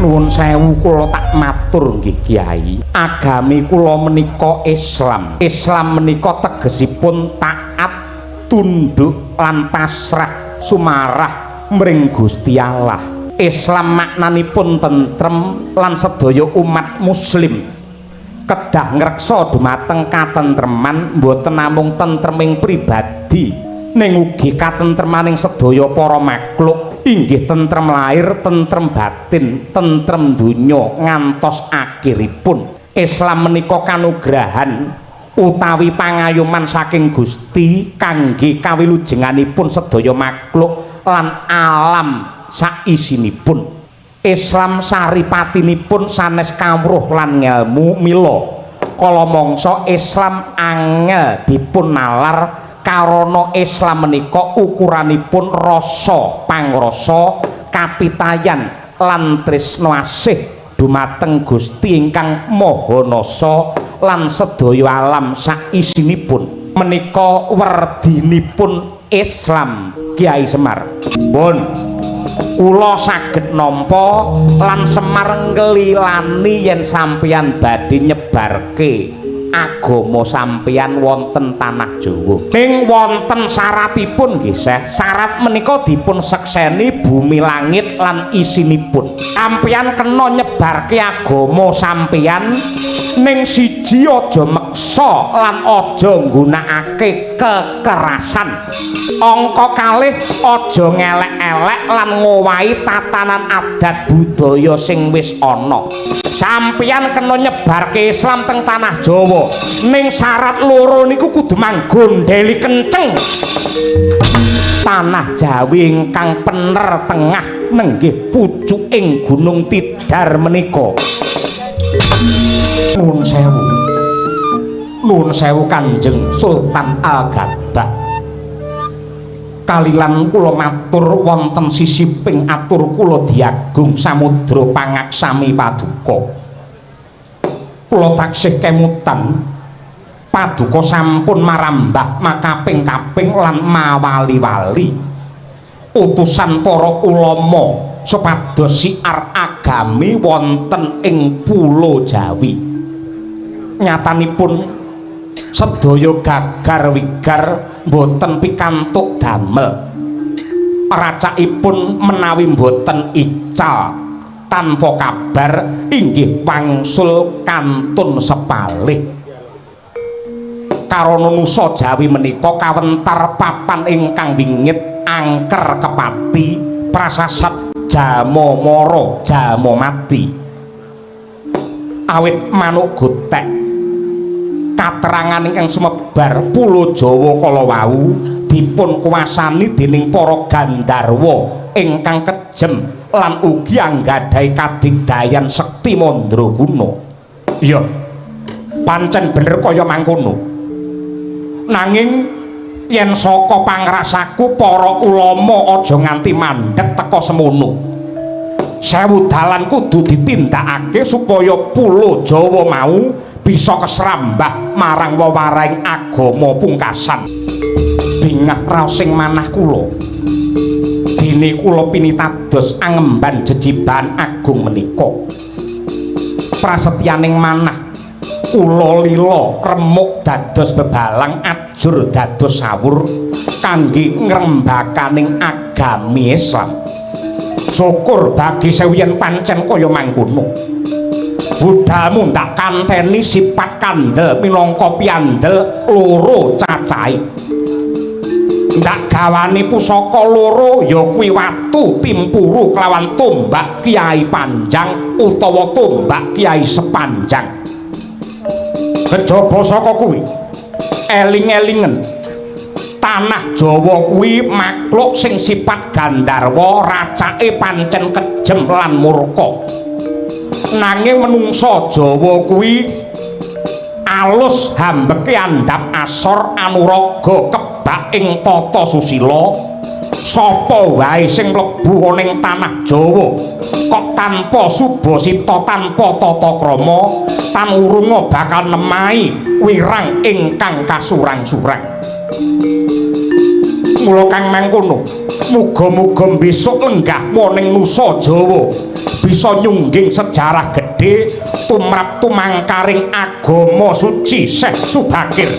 Nuwun sewu, kula tak matur nggih, Kyai. Agami kula menika Islam. Islam menika tegesipun taat, tunduk lan pasrah sumarah mring Gusti Allah. Islam maknanipun tentrem lan sedaya umat muslim kedah ngreksa dumateng katentreman, mboten namung tentreming pribadi ning ugi katentremaning sedaya para makhluk, inggih tentrem lahir, tentrem batin, tentrem donya ngantos akhiripun. Islam menika kanugrahan utawi pangayoman saking Gusti kangge kawilujenganipun sedaya makhluk lan alam saisinipun. Islam saripatinipun sanes kawruh lan ngelmu, mila kala mangsa Islam angel dipun nalar karana Islam menika ukuranipun rasa pangrasa, kapitayan lan tresna asih dumateng Gusti ingkang Maha Nasa lan sedaya alam saisinipun. Menika werdinipun Islam, Kyai Semar. Pun kula saged nampa lan Semar nglilani yen sampeyan badhe nyebarke agama sampeyan wonten tanah Jawa. Ning wonten syaratipun nggih, Syekh. Syarat menika dipun sekseni bumi langit lan isinipun. Sampeyan kena nyebarke agama sampeyan, ning siji, aja meksa lan aja nggunakake kekerasan. Angka kalih, aja ngelek-elek lan ngowahi tatanan adat budaya sing wis ana. Sampeyan kena nyebarke Islam teng tanah Jawa. Ning syarat loro niku kudu manggondeli kenceng. Tanah Jawi ingkang pener tengah nenggih pucuking Gunung Tidar menika. Nuwun sewu. Nuwun sewu, Kanjeng Sultan Al-Gabah. Kalilan kula matur wonten sisiping atur kula diagung samudra pangaksami paduka. Kula taksih kemutan paduka sampun marambah makaping-kaping lan mawali-wali utusan para ulama supados siar agami wonten ing Pulo Jawi. Nyatanipun sedaya gagar wigar mboten pikantuk damel. Racakipun menawi mboten ical tanpa kabar inggih wangsul kantun sepalih. Karana nusa Jawi menika kawentar papan ingkang wingit, angker kepati, prasasat jama mara jama mati. Awit manuk gotek katerangan ingkang sumebar, Pulo Jawa kala wau dipun kuwasani dening para gandharwa ingkang kejem lan ugi anggadhahi kadigdayan sekti mandraguna. Iya, pancen bener kaya mangkono. Nanging yen saka pangrasaku, para ulama aja nganti mandheg teka semono. Sewu dalan kudu ditindakake supaya Pulo Jawa mau bisa kesrambah marang wewarahing agama pungkasan. Bingah raosing manah kula. Dene kula pinitados angemban jejibahan agung menika. Prasetyaning manah kula lila remuk dados bebalang, ajur dados sawur kangge ngrembakaning agami Islam. Syukur bagi sewu yen pancen kaya mangkono. Budalmu ndak kanteni sifat kandel minangka piandel loro cacahe. Ndak gawani pusaka loro, ya kuwi watu timpuru kelawan tombak Kiai Panjang utawa tombak Kiai Sepanjang. Kejaba saka kuwi, eling-elingen, tanah Jawa kuwi makhluk sing sifat gandharwa, racake pancen kejem lan murka. Nanging menungsa Jawa kuwi alus hambeke andhap asor, anuraga kebak ing tata susila. Sapa wae sing mlebu ana ing tanah Jawa kok tanpa subasita, tanpa tata krama, tanurunga bakal nemahi wirang ingkang kasurang-surang. Mula kang mangkono, muga-muga besok lenggahmu ning Nusa Jawa Bisa nyungging sejarah gedhe tumrap tumangkaring agama suci Syekh Subakir.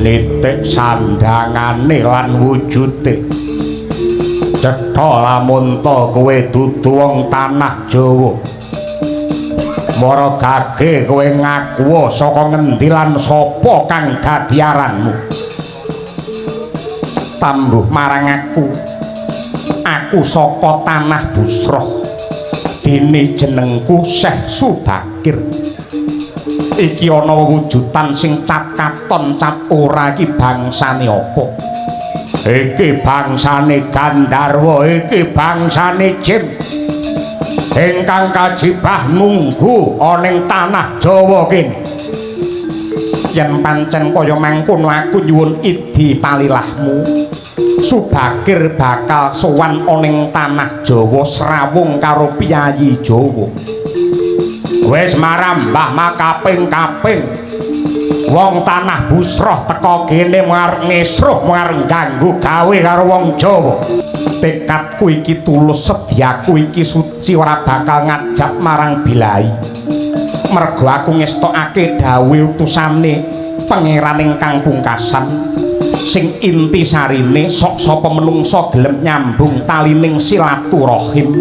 Nitik sandangane lan wujude cetha lamun ta kowe dudu wong tanah Jawa. Mara gage kowe ngaku saka ngendi lan sapa kang dadi aranmu. Tambuh marang aku, aku saka tanah Busroh, dene jenengku Syekh Subakir. Iki ana wujudan sing cat katon cat ora, iki bangsane apa? Iki bangsane Gandharwa, iki bangsane jin ingkang kajibah nunggu ana ing tanah Jawa kene. Yen pancen kaya mangkono aku nyuwun idi palilahmu. Subakir bakal sowan ana ing tanah Jawa srawung karo piyayi Jawa. Wis marambah makaping-kaping wong tanah Busroh teka kene arep ngesruh arep ganggu gawe karo wong Jawa. Tekadku iki tulus, sediaku iki suci, ora bakal ngajab marang bilai. Mergo aku ngestokake dawuhe utusane pangeran ingkang pungkasan sing inti sarine sok sapa menungsa gelem nyambung talining silaturahim,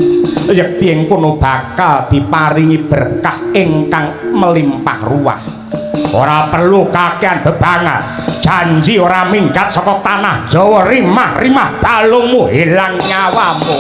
yekti ing kono bakal diparingi berkah ingkang melimpah ruah. Ora perlu kakean bebangan, janji ora minggat saka tanah Jawa, rimah-rimah balungmu hilang nyawamu.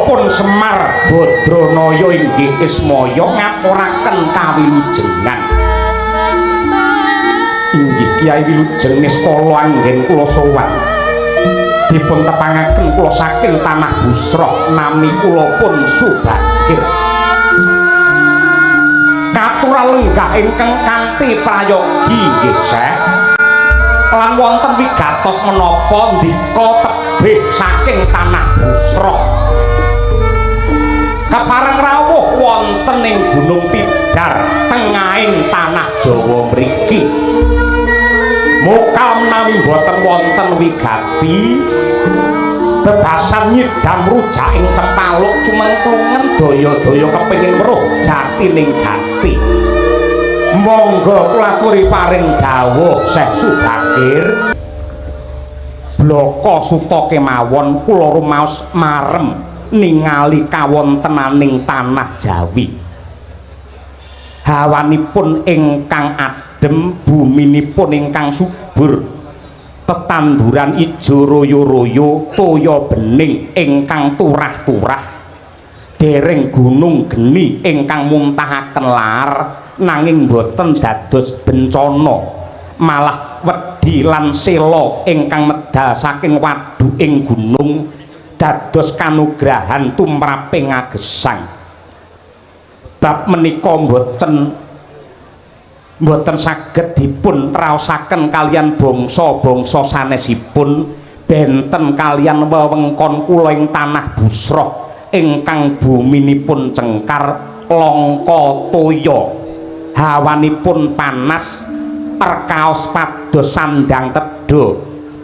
Kula pun Semar Badranaya inggih Ismaya ngaturaken kawilujengan. Inggih Kyai, wilujeng niskala anggen kula sowan. Dipun tepangaken, kula saking tanah Busroh, nami kula pun Subakir. Katura lenggah ingkang kanthi prayogi nggih, Syekh. Lan wonten wigatos menapa ndika tebih saking tanah Busroh? Kepareng rawuh wonten ing Gunung Tidar, tengahing tanah Jawa mriki. Mokal menawi boten wonten wigati, bebasan nyidam rujak ing cempaluk cumengklungen daya-daya kepengin weruh jatining gati. Monggo kula aturi paring dawuh, Syekh Subakir. Blaka suta kemawon kula rumaos marem ningali kawontenaning tanah Jawi. Hawanipun ingkang adem, buminipun ingkang subur, tetanduran ijo royo-royo, toya bening ingkang turah-turah, dereng gunung geni ingkang muntahaken lahar nanging boten dados bencana, malah wedi lan sela ingkang medal saking waduking gunung dados kanugrahan tumraping agesang. Bab menika boten mboten saged dipun raosaken kaliyan bangsa-bangsa sanesipun, benten kaliyan wewengkon kula ing tanah Busroh ingkang buminipun cengkar, langka toya, hawanipun panas rekaos pados sandang tedha.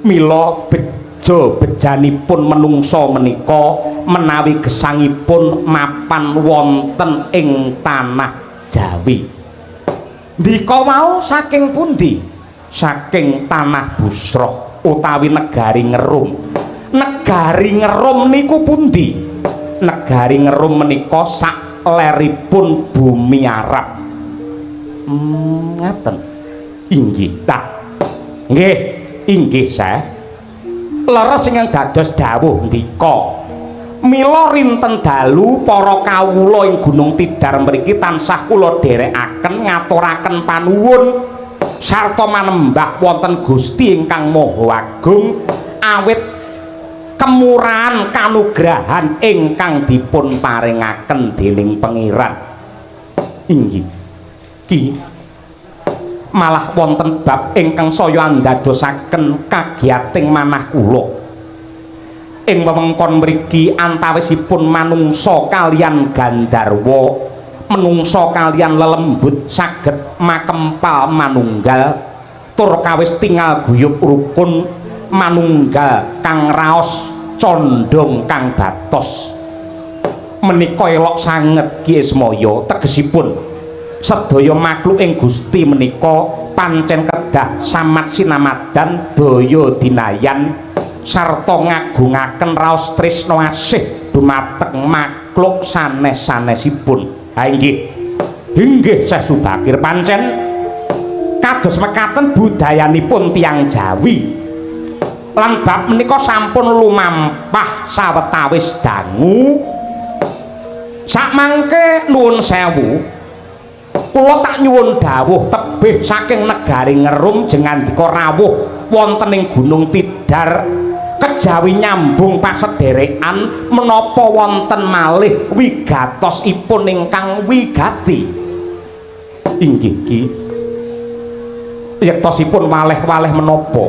Mila bejo bejanipun menungsa menika menawi gesangipun mapan wonten ing tanah Jawi. Ndika wau saking pundi? Saking tanah Busroh utawi negari Ngerum. Negari Ngerum niku pundi? Negari Ngerum menika sak leripun bumi Arab. Ngaten. Inggih. Tah. Nggih, inggih, Syekh. Leres ingkang dados dawuh ndika. Mila rinten dalu para kawula ing Gunung Tidar mriki tansah kula dherekaken ngaturaken panuwun sarta manembah wonten Gusti ingkang Maha Agung awit kemurahan kanugrahan ingkang dipun paringaken dening Pengiran. Inggih. Ki, malah wonten bab ingkang saya andadosaken kagiyating manah kula. Ing wewengkon mriki antawisipun manungsa kaliyan gandharwa, menungsa kaliyan lelembut saged makempal manunggal tur kawis tingal guyub rukun manunggal kang raos condhong kang batos. Menika elok sanget, Ki Ismaya, tegesipun sedaya makhluk ing Gusti menika pancen kedah samat sinamadan daya dinayan sarta ngagungaken raos tresna asih dumateng makhluk sanes-sanesipun. Ha inggih. Inggih, Syekh Subakir, pancen kados mekaten budayanipun tiyang Jawi. Lan bab menika sampun lumampah sawetawis dangu. Sakmangke nuwun sewu, kula tak nyuwun dawuh tebih saking negari Ngerum jengandika rawuh wonten ing Gunung Tidar kejawi nyambung pasederekan menapa wonten malih wigatosipun ingkang wigati? Inggih, Ki. Yektosipun waleh-waleh menapa?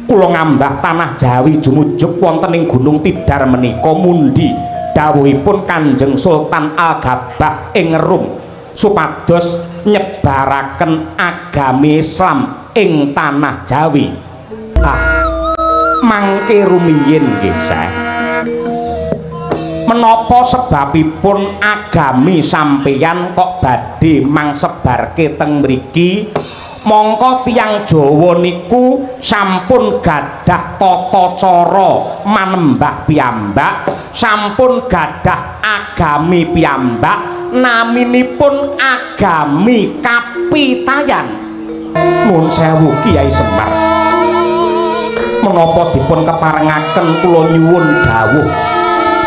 Kula ngambah tanah Jawi jumujuk wonten ing Gunung Tidar menika mundi dawuhipun Kanjeng Sultan Al-Gabah ing Rum supados nyebaraken agami Islam ing tanah Jawi. Ah, mangke rumiyin nggih, Syekh. Menapa sebabipun agami sampeyan kok badhe mangsebarke teng mriki? Mongko tiyang Jawa niku sampun gadah tata cara manembah piyambak, sampun gadah agami piyambak, naminipun agami Kapitayan. Nuwun sewu, Kiai Semar. Menapa dipun keparengaken kula nyuwun dawuh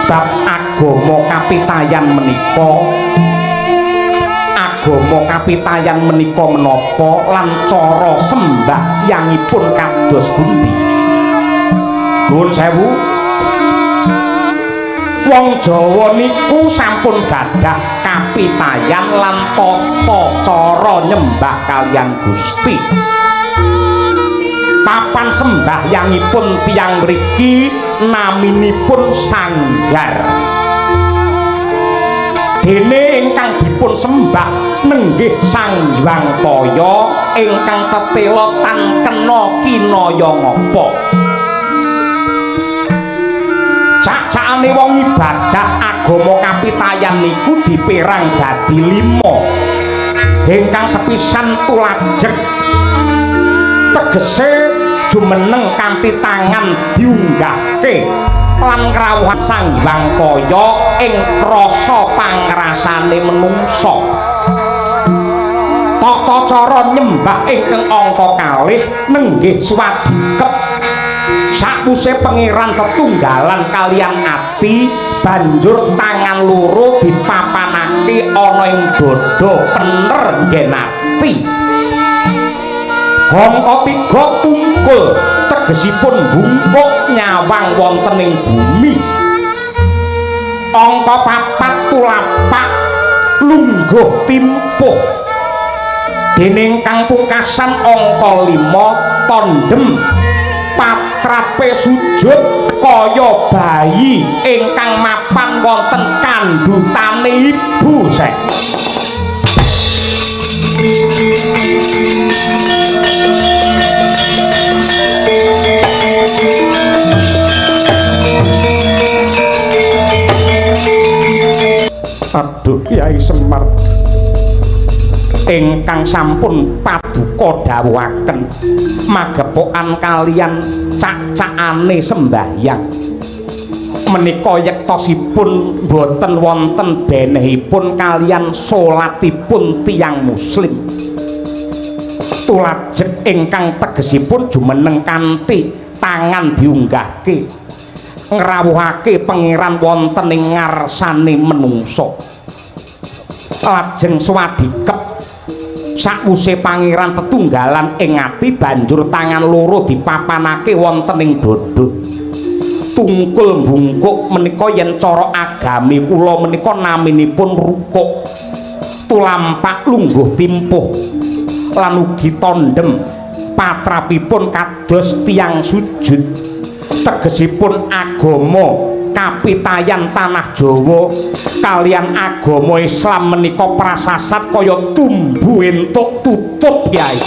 Bab agama kapitayan menika, agama kapitayan menika menapa lan cara sembahyangipun kados pundi? Nuwun sewu. Wong Jawa niku sampun gadah kapitayan lan tata cara nyembah kaliyan Gusti. Papan sembahyangipun tiyang mriki naminipun sanggar. Dene ingkang dipun sembah nenggih Sang Hyang Taya ingkang tetela tan kena kinaya ngapa. Cak-cakane wong ibadah agama kapitayan niku diperang dadi 5. Ingkang sepisan tulajeg, tegese jumeneng kanthi tangan diunggahke lan ngrawuhan Sang Hyang Taya ing rasa pangrasane menungsa. Tata cara nyembah ingkang angka kalih nenggih swadikep. Sakwuse pangeran tetunggalan kaliyan ati, banjur tangan loro dipapanake ana ing dada pener nggen ati. Angka 3 tungkul, tegesipun bungkuk nyawang wonten ing bumi. Angka 4 tulapak lungguh timpuh. Dene ingkang pungkasan angka 5 tondem, patrape sujud kaya bayi ingkang mapan wonten kandhutane ibu sek. Aduh Kyai Semar ingkang sampun paduka dawuhaken magepokan kaliyan cak-cakane sembahyang menika yektosipun boten wonten benehipun kaliyan salatipun tiyang muslim. Tulajeg ingkang tegesipun jumeneng kanthi tangan diunggahke ngrawuhake pangeran wonten ing ngarsane menungsa. Lajeng swadikep sakwuse pangeran tetunggalan ing ati, banjur tangan loro dipapanake wonten ing dada. Tungkul bungkuk menika yen cara agami kula menika naminipun rukuk, tulampak lungguh timpuh lan ugi tondem patrapipun kados tiyang sujud. Tegesipun agama kapitayan tanah Jawa kaliyan agama Islam menika prasasat kaya tumbu entuk tutup Kyai.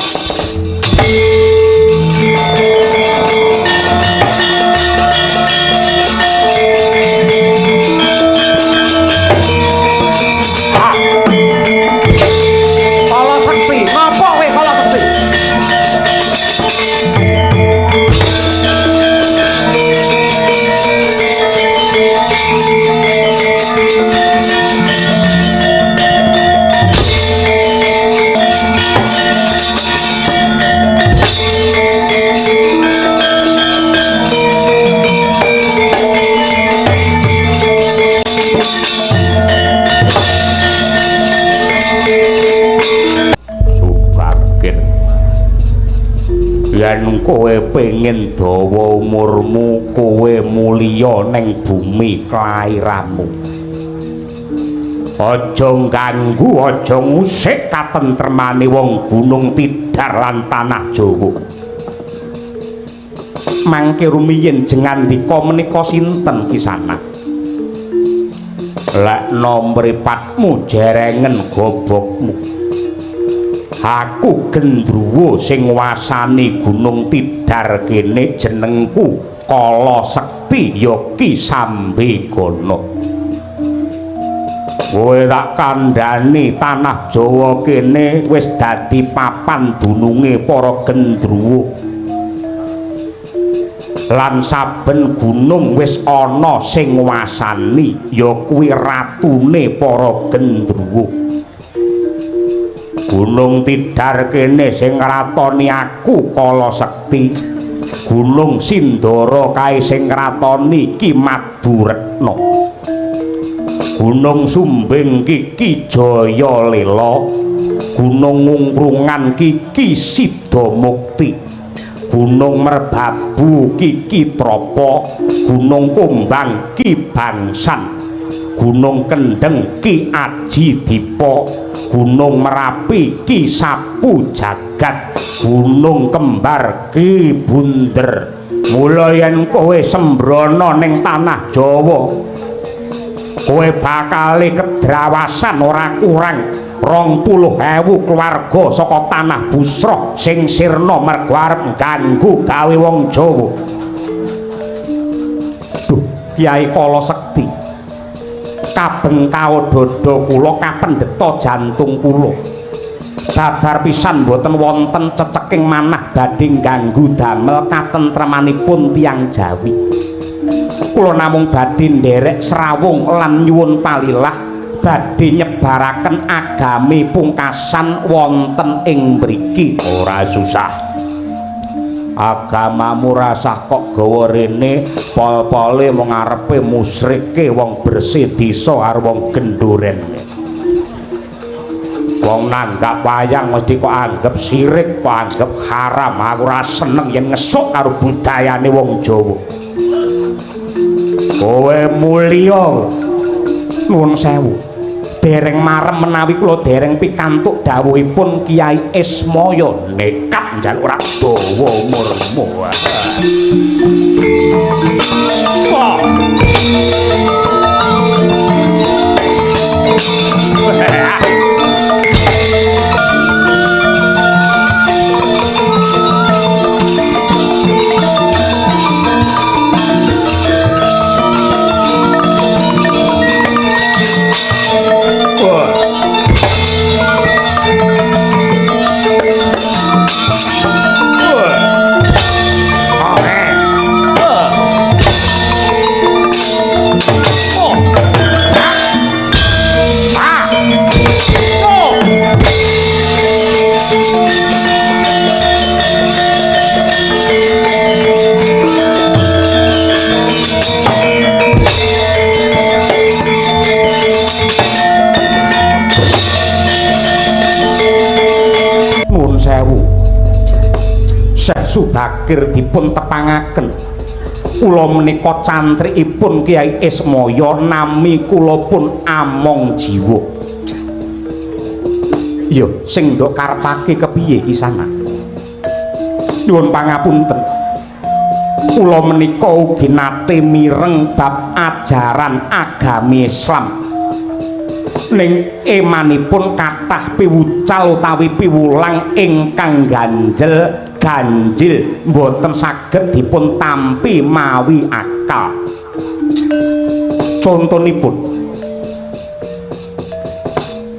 Kala Sekti, ngapa kowe Kala Sekti? Yen kowe pengen dawa umurmu, kowe mulya ning bumi kelahiranmu. Aja ngganggu, aja ngusik katentremane wong Gunung Tidar lan tanah Jawa. Mangke rumiyin jengandika menika sinten kisana? Lekna mripatmu jerengen gobokmu. Aku gendruwo sing nguasani Gunung Tidar kene, jenengku Kala Sekti ya Ki Sambegana. Kowe tak kandhani tanah Jawa kene wis dadi papan dununge para gendruwo. Lan saben gunung wis ana sing nguasani, ya kuwi ratune para gendruwo. Gunung Tidar kene sing ngratoni aku Kala Sekti. Gunung Sindara kae sing ngratoni Ki Maduretna. Gunung Sumbing ki Ki Jayalela, Gunung Ngungkrungan ki Ki Sidamukti, Gunung Merbabu ki Ki Trapa, Gunung Kumbang Ki Bangsan, Gunung Kendeng Ki Aji Dipa, Gunung Merapi Ki Sapu Jagat, Gunung Kembar Ki Bunder. Mula yen kowe sembrono ning tanah Jawa, kowe bakal kedrawasan ora kurang 20.000 keluarga saka tanah Busroh sing sirna mergo arep ganggu gawe wong Jawa. Duh, Kyai Kala Sekti, kabeng kaodada kula kapendheta jantung kula. Babar pisan mboten wonten ceceking manah badhe ganggu damel katentremanipun tiyang Jawi. Kula namung badhe nderek srawung lan nyuwun palilah badhe nyebaraken agami pungkasan wonten ing mriki. Ora susah. Agamamu rasah kok gawa rene, pol-pole wong arepe musrike wong bersih desa karo wong genduren. Wong nanggap wayang mesti kok anggap sirik, kok anggap haram. Aku ora seneng yen ngesuk karo budayane wong Jawa. Kowe mulya. Nuwun sewu. Dereng marem menawi kula dereng pikantuk dawuhipun Kyai Ismaya. Nekat njaluk ora dawa umurmu. Wah. Subakir dipun tepangaken. Kula menika cantrikipun Kyai Ismaya, nami kula pun Among Jiwa. Ya, sing ndok karepake kepiye kisana? Nyuwun pangapunten. Kula menika ugi nate mireng bab ajaran agami Islam. Ning emanipun kathah piwucal utawi piwulang ingkang ganjel ganjil mboten saged dipun tampi mawi akal. Contonipun,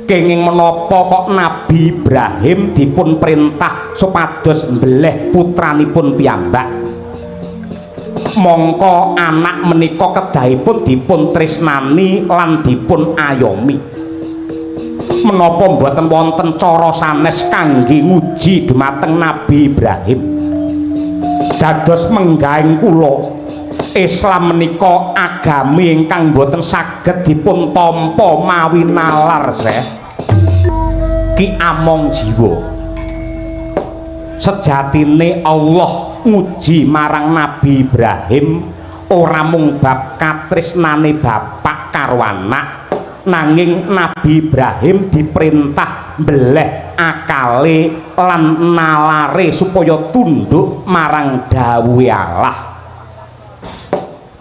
kenging menapa kok Nabi Ibrahim dipun perintah supados mbeleh putranipun piyambak? Mongko anak menika kedahipun dipun tresnani lan dipun ayomi. Menapa mboten wonten cara sanes kangge nguji dumateng Nabi Ibrahim? Dados menggaing kula, Islam menika agami ingkang mboten saged dipun tampa mawi nalar. Syekh Ki Among Jiwa, sejatine Allah nguji marang Nabi Ibrahim ora mung bab katresnane bapak karo anak, nanging Nabi Ibrahim diperintah mbeleh akale lan nalare supaya tunduk marang dawuhe Allah.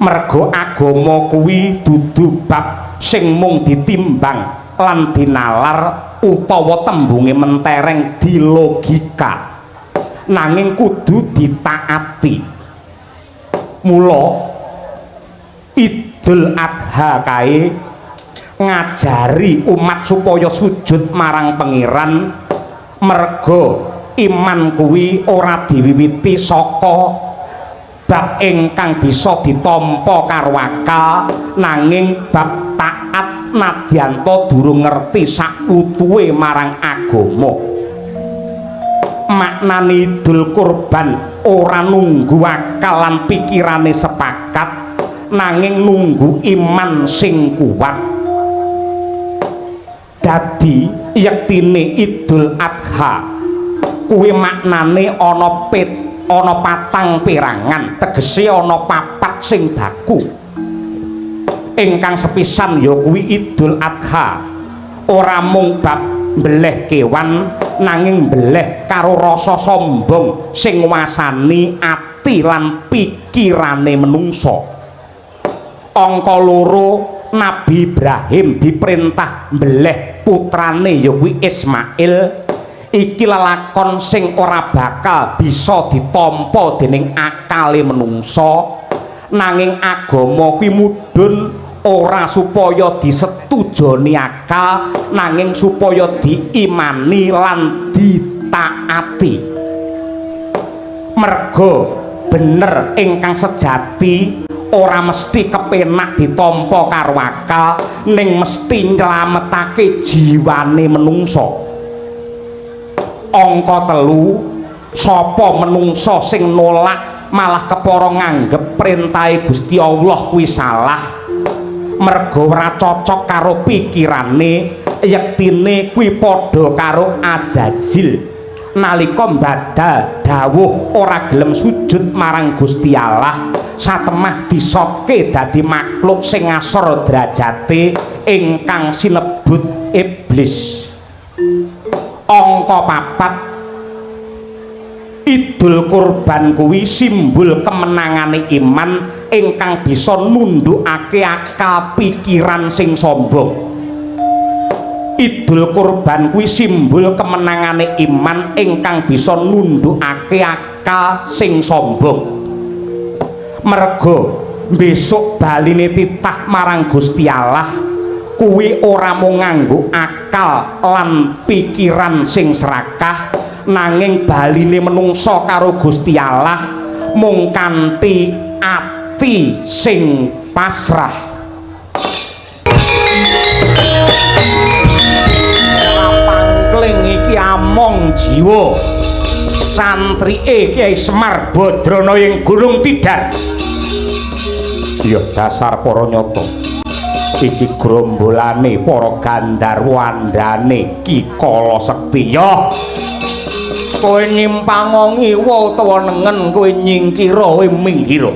Mergo agama kuwi dudu bab sing mung ditimbang lan dinalar utawa tembunge mentereng dilogika, nanging kudu ditaati. Mula Idul Adha kae ngajari umat supaya sujud marang Pengiran, mergo iman kuwi ora diwiwiti saka bab ingkang bisa ditampa karo akal, nanging bab taat nadyanto durung ngerti sakwutuhe marang agama. Maknane Idul Kurban ora nunggu akal lan pikirane sepakat, nanging nunggu iman sing kuat. Dadi yektine Idul Adha kuwi maknane ana pit, ana patang perangan, tegese ana papat sing baku. Ingkang sepisan ya kuwi Idul Adha ora mung bab mbeleh kewan, nanging mbeleh karo rasa sombong sing nguasani ati lan pikirane menungsa. Angka loro, Nabi Ibrahim diperintah mbeleh putrane ya kuwi Ismail. Iki lelakon sing ora bakal bisa ditampa dening akale menungsa, nanging agama kuwi mudhun ora supaya disetujoni akal, nanging supaya diimani lan ditaati. Merga bener ingkang sejati ora mesti kepenak ditampa karo akal, ning mesti nylametake jiwane menungsa. Angka telu, sapa menungsa sing nolak malah kepara nganggep perintahe Gusti Allah kuwi salah merga ora cocok karo pikirane, yektine kuwi padha karo Azazil nalika mbadal dawuh ora gelem sujud marang Gusti Allah, satemah disotke dadi makhluk sing ngasor derajate ingkang sinebut iblis. Angka papat, Idul Kurban kuwi simbol kemenangane iman ingkang bisa nundukake akal pikiran sing sombong. Idul Kurban kuwi simbol kemenangane iman ingkang bisa nundukake akal sing sombong. Merga besok baline titah marang Gusti Allah kuwi ora mung nganggo akal lan pikiran sing serakah, nanging baline menungsa karo Gusti Allah mung kanthi ati sing pasrah. Pangkling iki among jiwa santrike Kyai Semar Badrana ing Gunung Tidar. Ya dasar para nyata, iki grombolane para gandharwa andane Ki Kala Sekti. Ya kowe nyimpang ngiwa utawa nengen, kowe nyingkira, kowe minggir.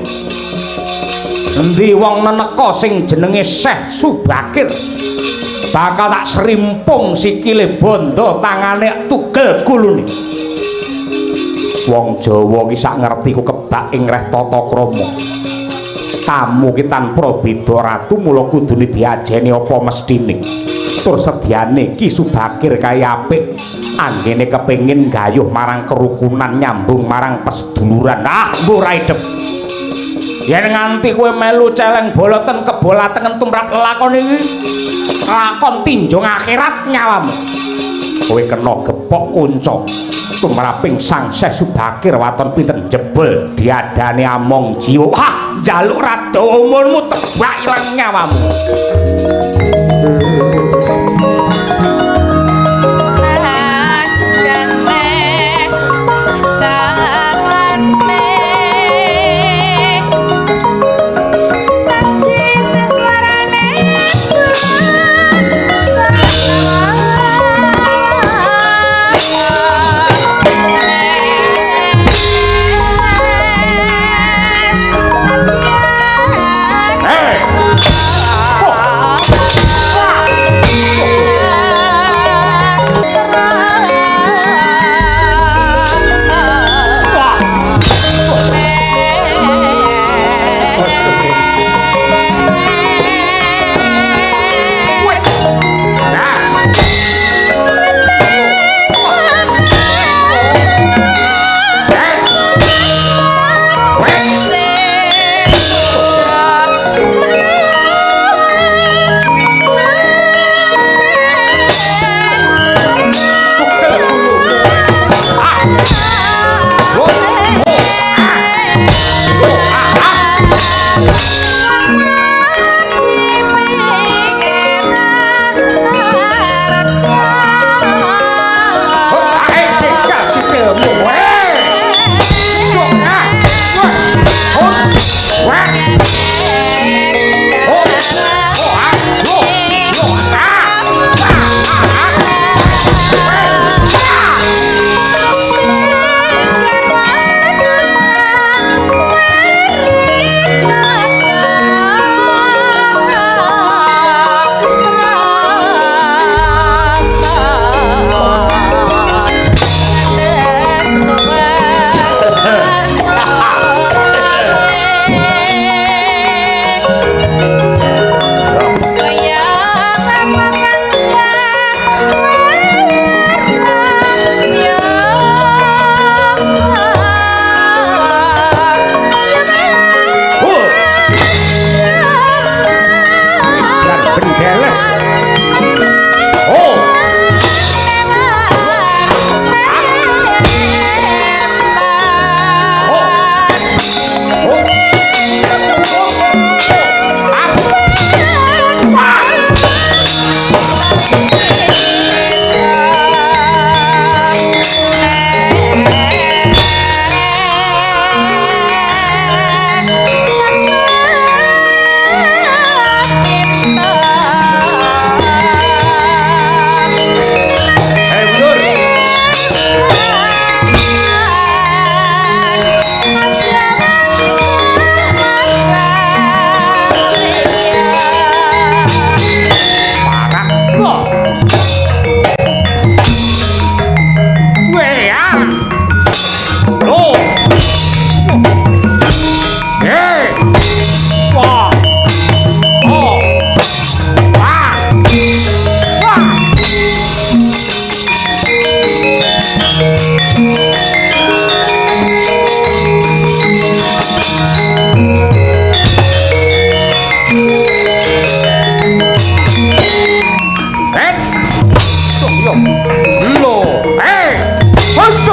Endi wong neneka sing jenenge Syekh Subakir, bakal tak serimpung sikile bondo tangane tugel gulune. Wong Jawa ki sak ngerti ku kebak ing reh tata krama. Tamu ki tanpa beda ratu, mula kudune diajeni apa mestine. Tur sedyane Ki Subakir kae apik, anggene kepengin gayuh marang kerukunan, nyambung marang peseduluran. Ah, mbuh ra idep. Yen nganti kowe melu celeng boloten kebolatengen tumrap lakon iki, lakon tinjung akhirat nyawamu. Kowe kena gepok kunca tumraping Sang Syekh Subakir waton pinten jebol diadane among jiwa. Wah, njaluk rada umurmu tebak ilang nyawamu. Nas ganes tangane saji seswarane. Hei!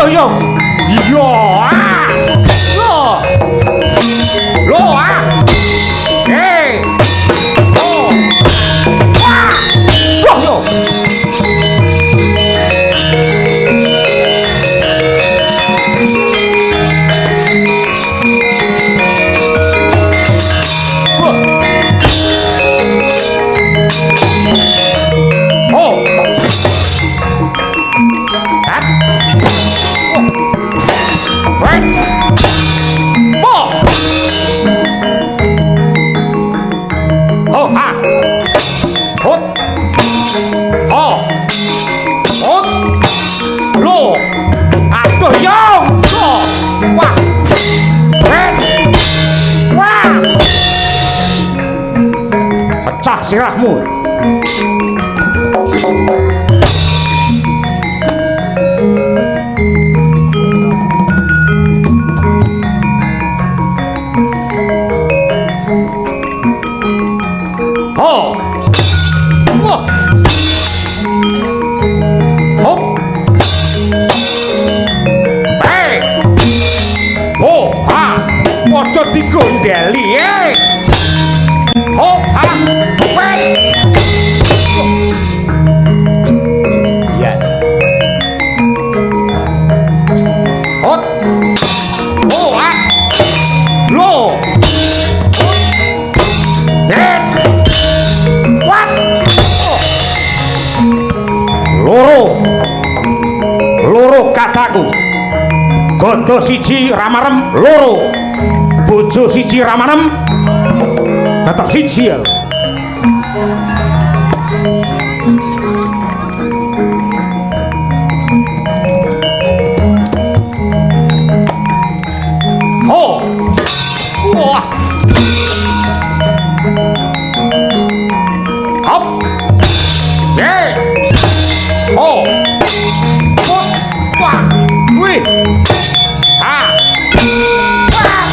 Aduh yo. Iya. Ah. Lo. Lo ah. Eh. Oh. Wah. Wah yo. Wah. Oh. Hap. Oh. Wait. Oh. Oh, ha. Hot. Oh. Hot. Lo. Aduh, yo. Oh. Wah. Wait. Wah. Pecah sirahmu. Ho. Wah. Hop. Hey. Ho, ha. Aja digondeli, eh. Ho, ha. Weh. Iya. Hot. Ho, ha. Lo. Net. Wat. Oh. Loro. Loro kataku. Godo siji ramarem loro. Bojo siji ramanem tetep siji ya. Ho. Wah. Hop. Ye. Ho. Hop. Wah. Wih. Ha. Wah.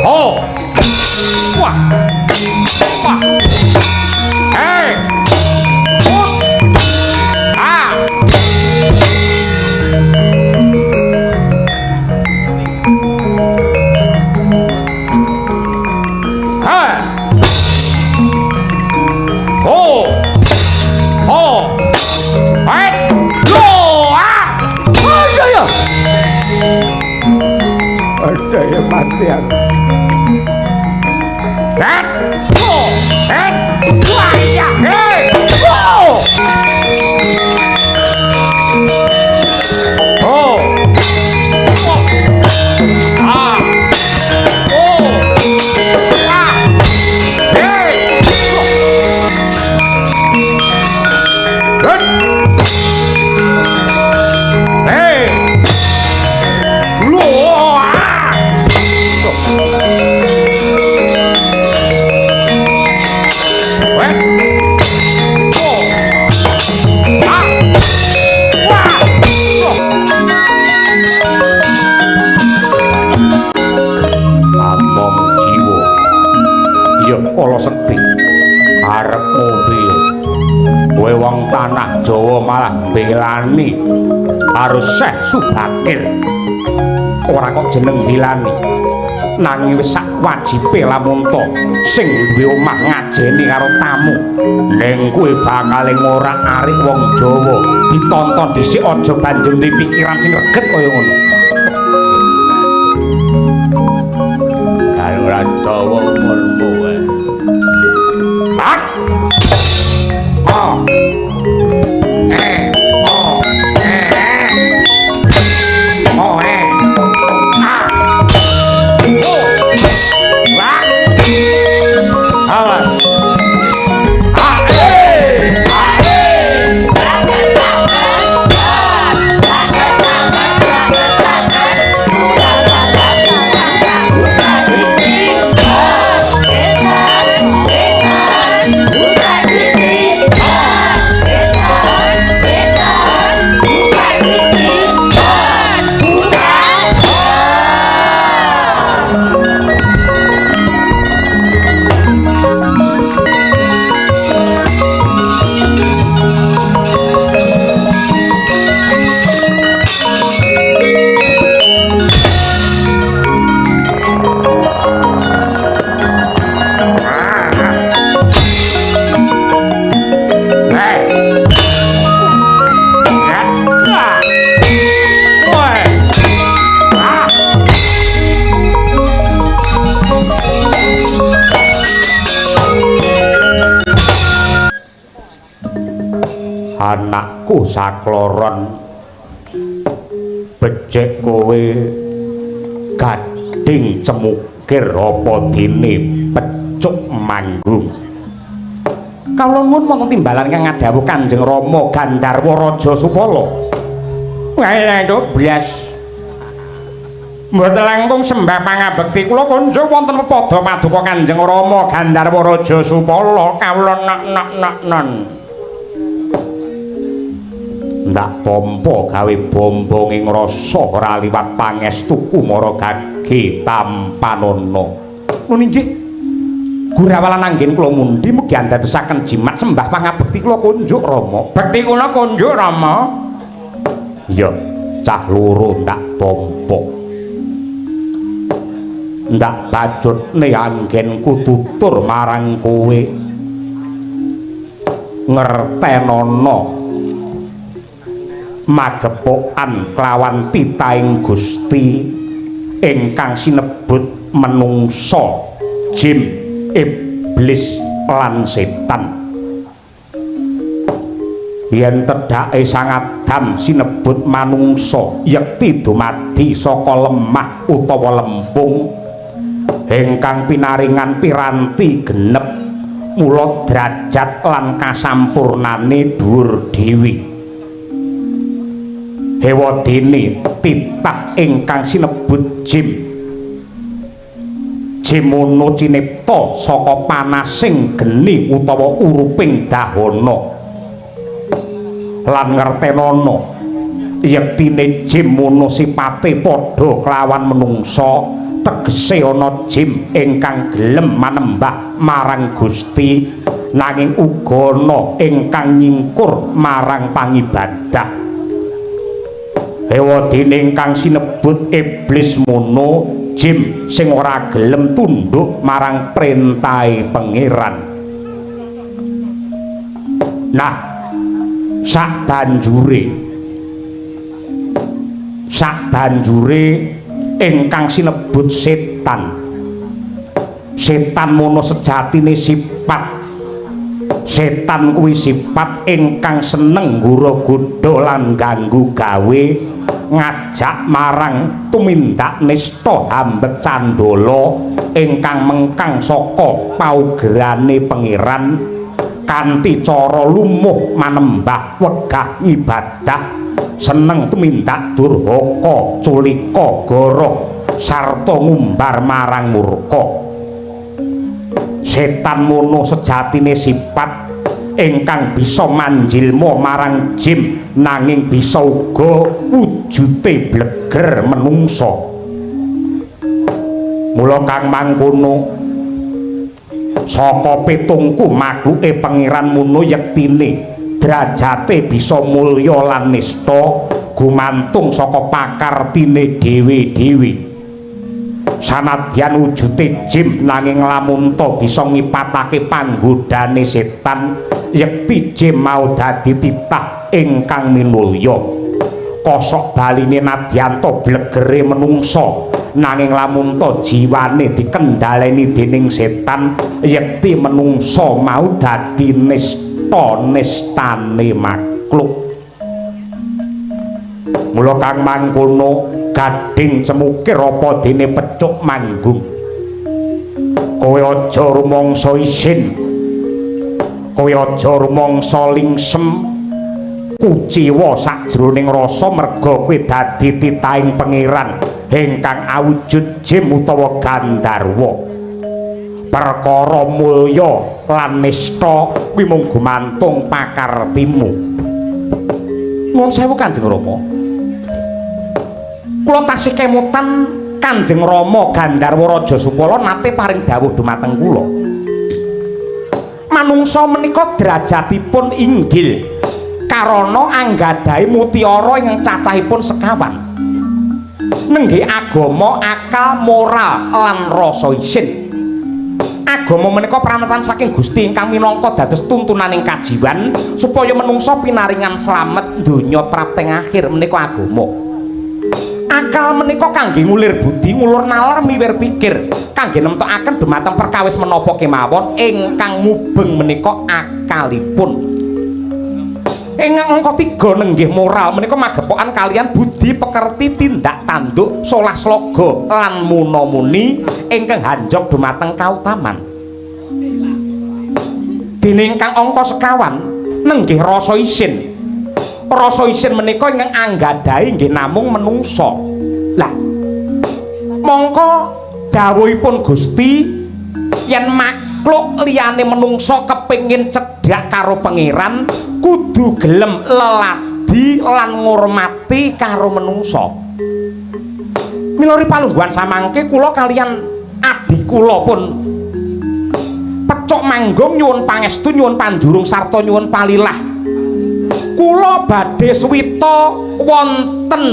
Ho. Wah. Wah. Hey. Hop. Ah. Ha. Ho. Ho. Hey. Lo. Ah. Aduh ya. Aduh ya mati aku. Hey. Ho. Hey. Wah iya. Hey. Ho. Ho. Oh. Ah. Oh. Ah. Hey. Good. Hey. Lo. Ah. Weh. Oh. Ah. Wah. Oh. Among jiwa. Ya kala sekti. Arepmu piye? Kowe wong tanah Jawa malah belani karo Syekh Subakir. Ora kok jeneng belani. Nanging wis sak wajibe lamun to sing duwe omah ngajeni karo tamu. Ning kowe bakal ngorak-arik wong Jawa. Ditonton dhisik aja banjur duwe pikiran sing reget kaya ngono. Karo ora dawa umurmu wae. Hak. Oh. Eh. Oh. Eh. Oh, eh. Ah. Oh. Wah. Awas. Ah, eh. Ah, eh. Anakku sakloron, becik kowe gading cemukir apa dene pecuk manggung. Kawula nuwun wonten timbalan ingkang ngadhawuh Kanjeng Rama Gandharwa Raja Supala. Wae blas. Mboten langkung sembah pangabekti kula kunjuk wonten pepada paduka Kanjeng Rama Gandharwa Raja Supala. Kawula nok nok nok non. Ndak tampa gawe bombong ing rasa ora liwat pangestuku mara gage tampanana. Nun inggih. Gurawalan anggen kula mundhi mugi andadosaken jimat sembah pangabekti kula kunjuk Rama. Bekti kula kunjuk Rama. Iya, cah loro ndak tampa. Ndak bajutne anggenku tutur marang kowe. Ngertenana magepokan kelawan titahing Gusti ingkang sinebut menungsa, jin, iblis lan setan. Yen tedhake Sang Adam sinebut manungsa, yekti dumadi saka lemah utawa lempung ingkang pinaringan piranti genep, mula derajat lan kasampurnane dhuwur dhewe. Hewadene titah ingkang sinebut jim, jimono cinipta saka panasing geni utawa uruping dahana lan ngertenana yektine jimono sipate padha kelawan menungsa, tegese ana jim ingkang gelem manembah marang Gusti nanging uga ana ingkang nyingkur marang pangibadah. Hewadene ingkang sinebut iblis mono jim sing ora gelem tunduk marang perintahe Pangeran. Nah, sak banjure ingkang sinebut setan. Setan mono sejatine sifat. Setan kuwi sifat ingkang seneng nggodha lan ganggu gawe, ngajak marang tumindak nista hambet candala ingkang mengkang saka paugerane Pangeran kanthi cara lumuh manembah wegah ngibadah, seneng tumindak durhaka, culika, goroh sarta ngumbar marang murka. Setan mono sejatine sifat ingkang bisa manjilma marang jim nanging bisa uga wujute bleger menungsa. Mula kang mangkono saka pitungku makhluke Pangeran mono yektine derajate bisa mulya lan nista gumantung saka pakartine dhewe-dhewe. Sanadyan wujute jim nanging lamun ta bisa ngipatake panggodane setan, yekti jim mau dadi titah ingkang minulya. Kosok baline nadyanta blegere menungsa nanging lamun ta jiwane dikendhaleni dening setan, yekti menungsa mau dadi nista nistane makhluk. Mula kang mangkono gading cemukir apa dene pecuk manggung. Kowe aja rumangsa isin, kowe aja rumangsa lingsem, kuciwa sakjroning rasa merga kowe dadi titahing Pangeran ingkang awujud jim utawa gandharwa. Perkara mulya lan nista kuwi mung gumantung pakartimu. Nuwun sewu Kanjeng Rama. Kula tasih kemutan Kanjeng Rama Gandharwa Raja Supala nate paring dawuh dumateng kula. Manungsa menika derajatipun inggil karana anggadhahi mutiara ingkang cacahipun sekawan. Nenggih agama, akal, moral lan rasa isin. Agama menika pranatan saking Gusti ingkang minangka dados tuntunaning kajiwan supaya menungsa pinaringan slamet donya prapteng akhir menika agama. Akal menika kangge ngulir budi, ngulur nalar, miwir pikir, kangge nemtokaken dumateng perkawis menapa kemawon ingkang mubeng menika akalipun. Ingkang angka 3 nenggih moral menika magepokan kalian budi pekerti tindak tanduk solah sloga lan muna-muni ingkang hanjog dumateng kautaman. Dene ingkang angka sekawan nenggih rasa isin. Rasa isin menika ingkang anggadhahi nggih namung menungsa. Lah mongko dawuhipun Gusti yen makluk liyane menungsa kepengin cedhak karo pangeran kudu gelem leladi lan ngurmati karo menungsa. Milori palungguhan samangke kula kalian adi kula pun Pecuk Manggung nyuwun pangestu, nyuwun panjurung sarta nyuwun palilah. Kula badhe suwita wonten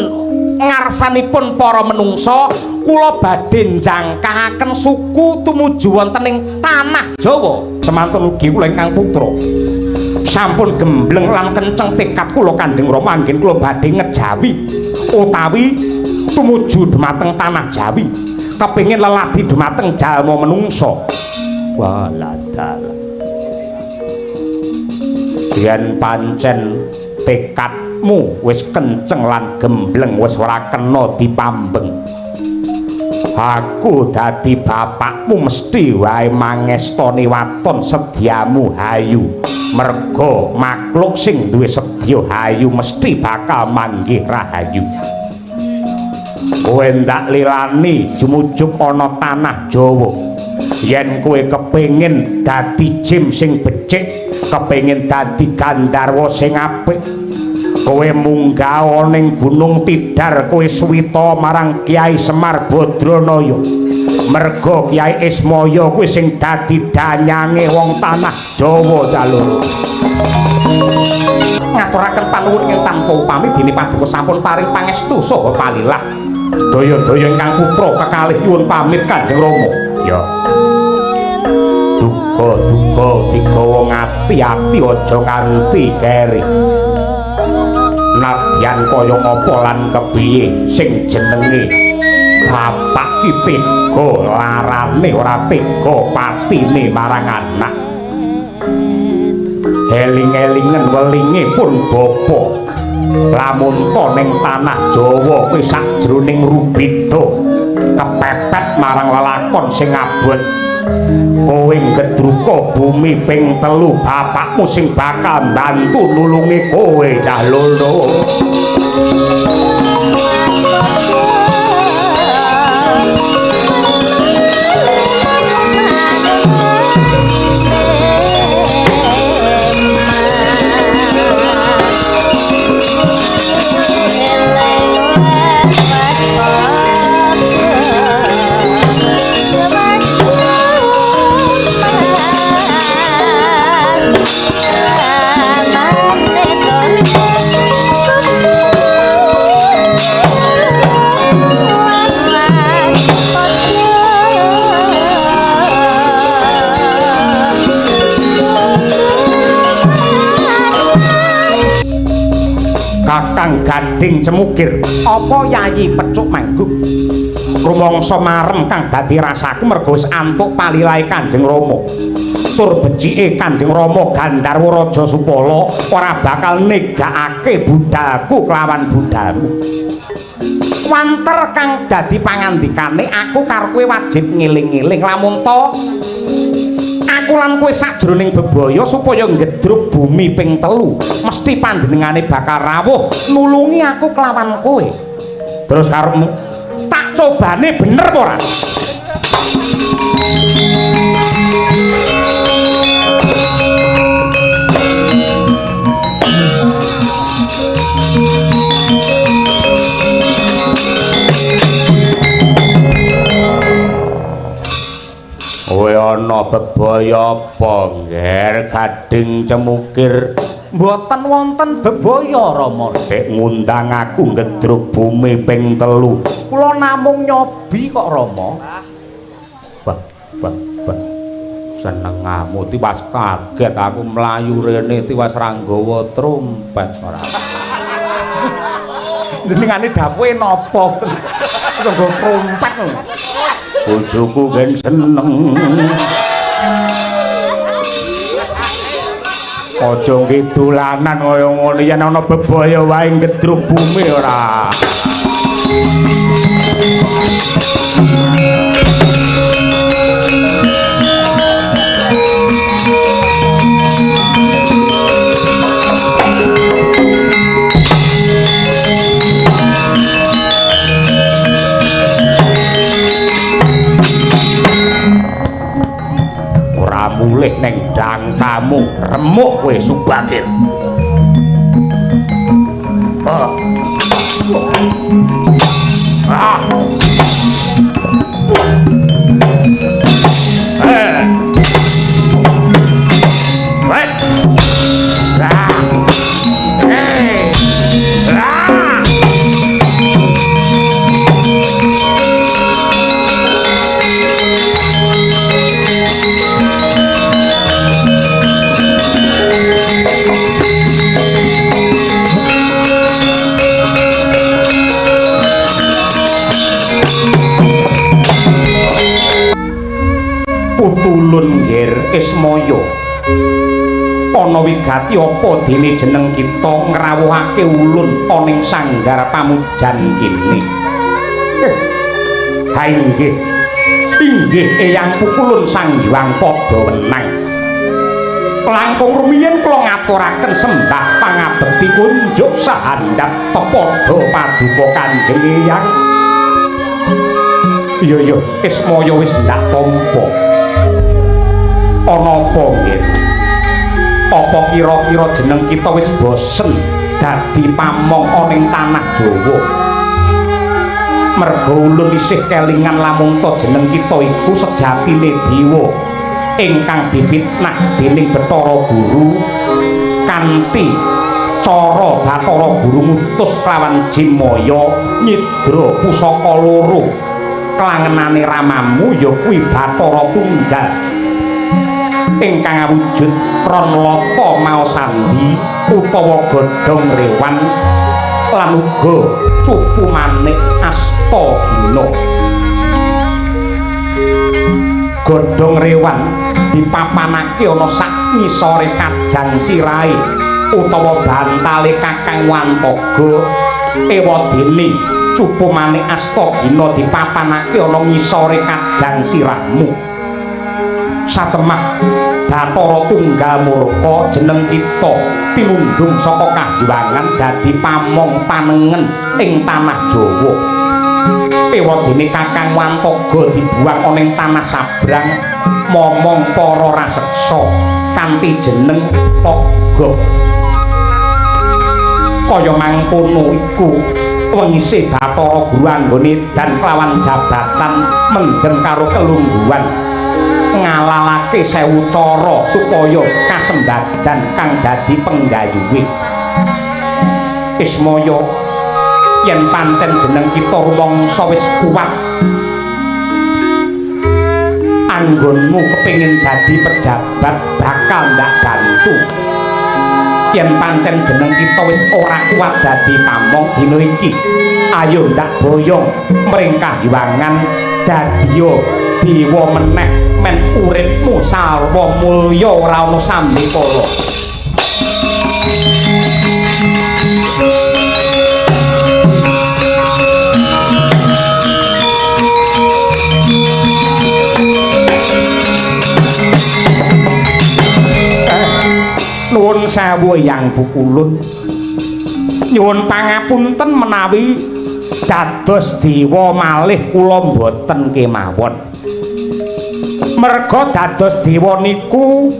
ngarsanipun para menungsa, kula badhe njangkahaken suku tumuju wonten ing tanah Jawa. Semanten ugi kula ingkang putra sampun gembleng lan kenceng tekad kula Kanjeng Rama anggen kula badhe ngejawi utawi tumuju dumateng tanah Jawi, kepengin leladi dumateng jalma menungsa. Walah dalah. Yen pancen tekadmu wis kenceng lan gembleng wis ora kena dipambeng, aku dadi bapakmu mesti wae mangestoni waton sedyamu hayu. Merga makhluk sing duwe sedya hayu mesti bakal manggih rahayu. Kowe ndak lilani jumujuk ana tanah Jawa. Yen kowe kepengin dadi jim sing becik, kepengin dadi gandharwa sing apik, kowe munggah ning Gunung Tidar, kowe suwita marang Kyai Semar Badranaya. Merga Kyai Ismaya kuwi sing dadi danyange wong tanah Jawa jalur. Ngaturaken panuwun ing tanpa upami dene paduka sampun paring pangestu saha palilah. Daya-daya ingkang putra kekalih nyuwun pamit Kanjeng Rama. Ya. Duga-duga digawa ngati-ati aja nganti keri. Nadyan kaya ngapa lan kepiye sing jenenge bapak ki tega larane ora tega patine marang anak. Eling-elingen welinge pun bapa. Lamun to ning tanah Jawa kuwi sajroning rubeda kepepet marang lelakon sing abot. Kowe ngedruka bumi ping 3, bapakmu sing bakal mbantu nulungi kowe cah loro. Kakang Gading Cemukir, apa Yayi Pecuk Manggung? Rumangsa marem kang dadi rasaku merga wis antuk palilahe Kanjeng Rama. Tur becike Kanjeng Rama Gandharwa Raja Supala ora bakal negakake budalku kelawan budalmu. Wanter kang dadi pangandikane aku karo kowe wajib ngeling-eling lamun to aku lan kowe sajroning bebaya supaya ngedruk bumi ping 3 mesti panjenengane bakal rawuh nulungi aku kelawan kowe. Terus karepmu tak cobane bener apa ora? Kowe ana bebaya apa, Ngger Gading Cemukir? Mboten wonten bebaya, Rama. Dek ngundang aku ngedruk bumi ping 3. Kula namung nyobi kok, Rama. Bah, bah, bah. Senengamu tiwas kaget aku mlayu rene tiwas ra nggawa trompet ora. Jenengane dawuhe napa? Nggawa trompet lho. Bojoku gen seneng. Aja nggih dolanan kaya ngono yen ana bebaya wae ngedruk bumi ora. Ora mulih ning dangkamu, remuk kowe Subakir. Ah. Ah. Eh. Wet. Ah. Eh. Ah. Putulun Ngger Ismaya, ana wigati apa dene jeneng kita ngrawuhake ulun ana ing sanggar pamujan kene? Ha inggih, inggih Eyang Pukulun Sang Hyang padha wenang. Langkung rumiyin kula ngaturaken sembah pangabekti kunjuk sahandhap pepadha paduka Kanjeng Eyang. Iya iya, Ismaya wis ndak tampa. Ana apa nggih? Apa kira-kira jeneng kita wis bosen dadi pamong ana ing tanah Jawa? Merga ulun isih kelingan lamun ta jeneng kita iku sejatine dewa ingkang difitnah dening Bathara Guru kanthi cara Bathara Guru ngutus kelawan Jimaya nyidra pusaka loro klangenane ramamu ya kuwi Bathara Tunggal ingkang awujud ron lata maosandi utawa godhong rewan lan uga cupu manik Astagina. Godhong rewan dipapanake ana sak ngisore kajang sirahe utawa bantale Kakang Wantaga. Ewadene cupu manik Astagina dipapanake ana ngisore kajang sirahmu. Satemah Bathara Tunggal murka jeneng kita tinundhung saka kahyangan dadi pamong panengen ing tanah Jawa. Ewadene Kakang Wantaga dibuang ana ing tanah sabrang momong para raseksa kanthi jeneng Toga. Kaya mangkono iku wengise Bathara Guru anggone dan kelawan jabatan mendem karo kelungguhan ngalalake sewu cara supaya kasembadan kang dadi penggayuhe. Ismaya, yen pancen jeneng kita rumangsa wis kuat anggonmu kepengin dadi pejabat bakal ndak bantu. Yen pancen jeneng kita wis ora kuat dadi pamong dina iki, ayo ndak boyong mring kahyangan dadiya dewa meneh men uripmu sarwa mulya ora ana sambekala. Nuwun sewu Eyang Pukulun, nyuwun pangapunten menawi dados dewa malih kula mboten kemawon. Merga dados dewa niku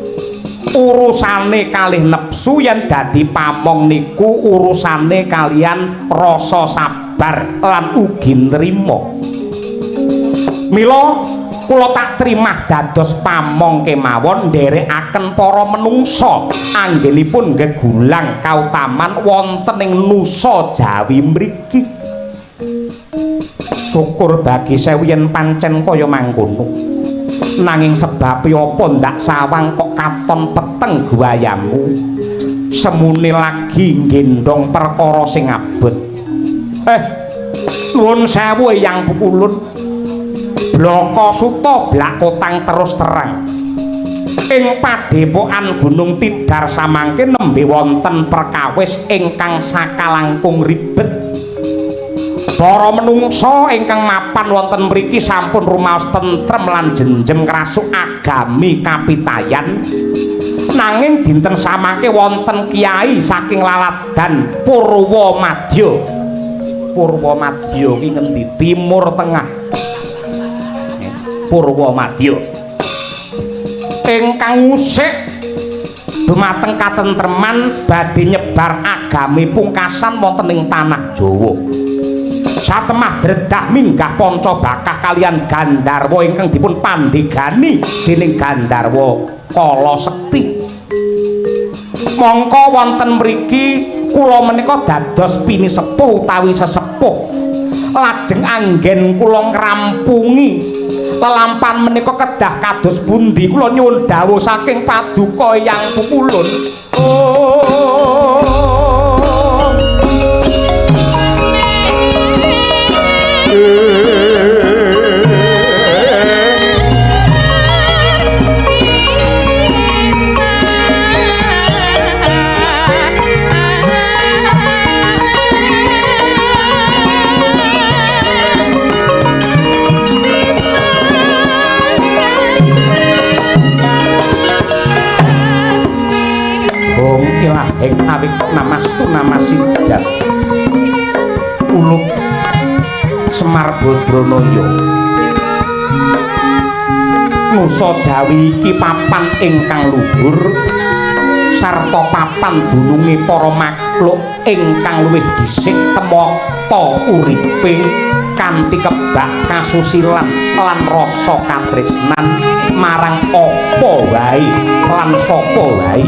urusane kalih nepsu, yen dadi pamong niku urusane kalian rasa sabar lan ugi nrima. Mila kula tak trimah dados pamong kemawon nderekaken para menungsa anggenipun gegulang kautaman wonten ing Nusa Jawi mriki. Syukur bagi sewu yen pancen kaya mangkono. Nanging sebabe apa ndak sawang kok katon peteng guayamu? Semune lagi nggendhong perkara sing abot. Nuwun sewu Eyang Pukulun. Blaka suta blakotang terus terang. Ing padhepokan Gunung Tidar samangke nembe wonten perkawis ingkang sakalangkung ribet. Para menungsa ingkang mapan wonten mriki sampun rumaos tentrem lan jenjem ngrasuk agami kapitayan. Nanging dinten samangke wonten kiai saking laladan Purwamadya. Purwamadya ki ngendi? Timur Tengah. Purwamadya. Ingkang ngusik dumateng katentreman badhe nyebar agami pungkasan wonten ing tanah Jawa. Satemah dredah minggah panca bakah kalian Gandharwa ingkang dipun pandhegani dening Gandharwa Kala Sekti. Mongko wonten mriki kula menika dados pinisepuh utawi sesepuh. Lajeng anggen kula ngrampungi lelampan menika kedah kados pundi? Kula nyuwun dawuh saking paduka Eyang Pukulun. Oh. Hong ilaheng awik namastu namasidam ulup Semar Badranaya. Nusa Jawi iki papan ingkang luhur sarta papan dununge para makhluk ingkang luwih dhisik temata uripe kanthi kebak kasusilan lan rasa katresnan marang apa wae lan sapa wae.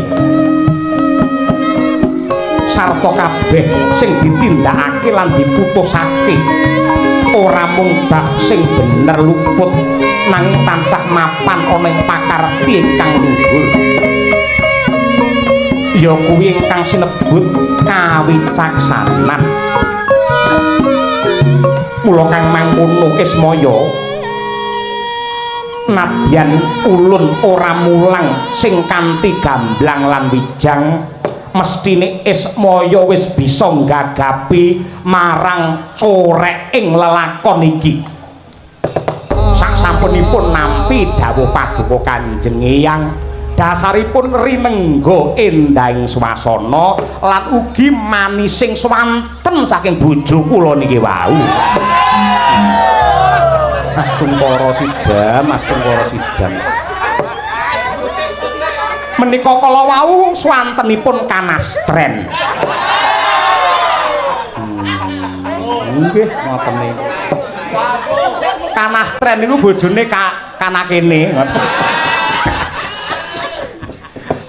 Sarta kabeh sing ditindakake lan diputusake ora mung bab sing bener luput nanging tansah mapan ana ing pakarti ingkang luhur. Ya kuwi ingkang sinebut kawicaksanan. Mula kang mangkono Ismaya, nadyan ulun ora mulang sing kanthi gamblang lan wijang, mestine Ismaya wis bisa nggagapi marang coreking lelakon iki. Saksampunipun nampi dawuh paduka Kanjeng Eyang, dasaripun rinengga endahing swasana lan ugi manising swanten saking bojo kula niki wau. Astungkara sidam, astungkara sidam. Menika kala wau swantenipun kanastren. Nggih, ngoten niku. Kanastren niku bojone kanakene.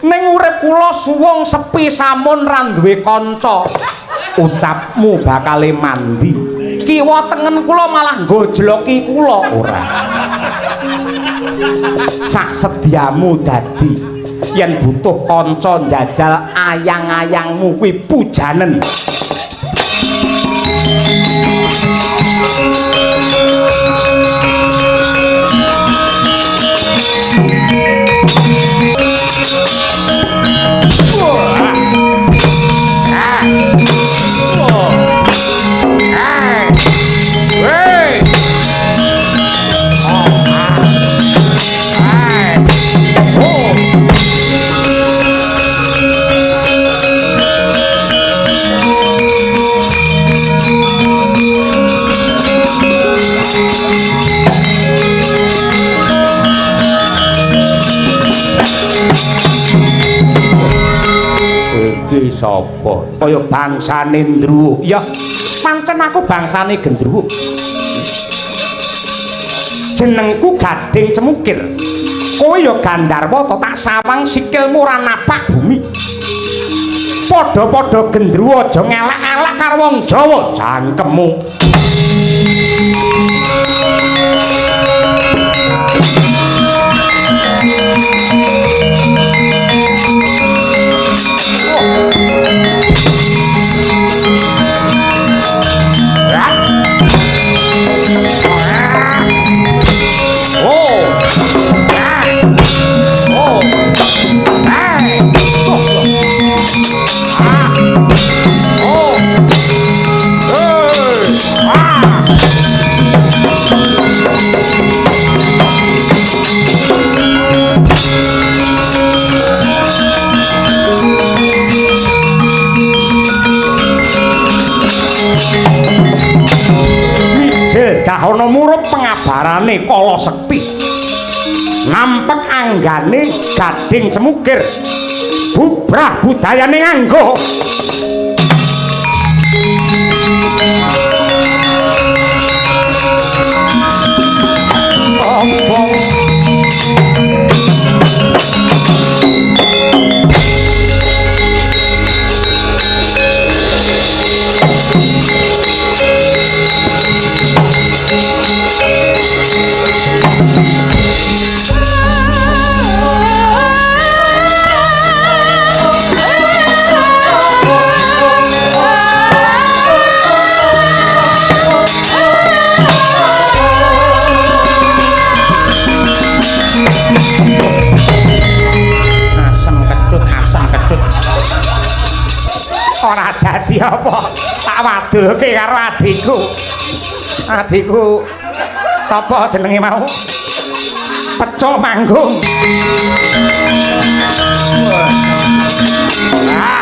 Ning urip kula suwung sepi samun ra duwe kanca. Ucapmu bakale mandi. Kiwa tengen kula malah nggojloki kula ora. Sak sediamu dadi yen butuh kanca njajal ayang-ayangmu kuwi pujanen. Iki sapa? Kaya bangsane Ndruwo. Ya, pancen aku bangsane Gendruwo. Jenengku Gading Cemukir. Kowe ya Gandharwa to, tak sawang sikilmu ora napak bumi. Padha-padha Gendruwo aja ngelak-elak karo wong Jawa jangkemmu. Oh. Oh. Kancil Dahana murup pengabarane Kala Sekti. Nampek anggane gading cemukir. Bubrah budayane nganggo. Ompong. Ora dadi apa, tak wadulke karo adikku. Adikku sapa jenenge mau? Pecok Manggung. Ah.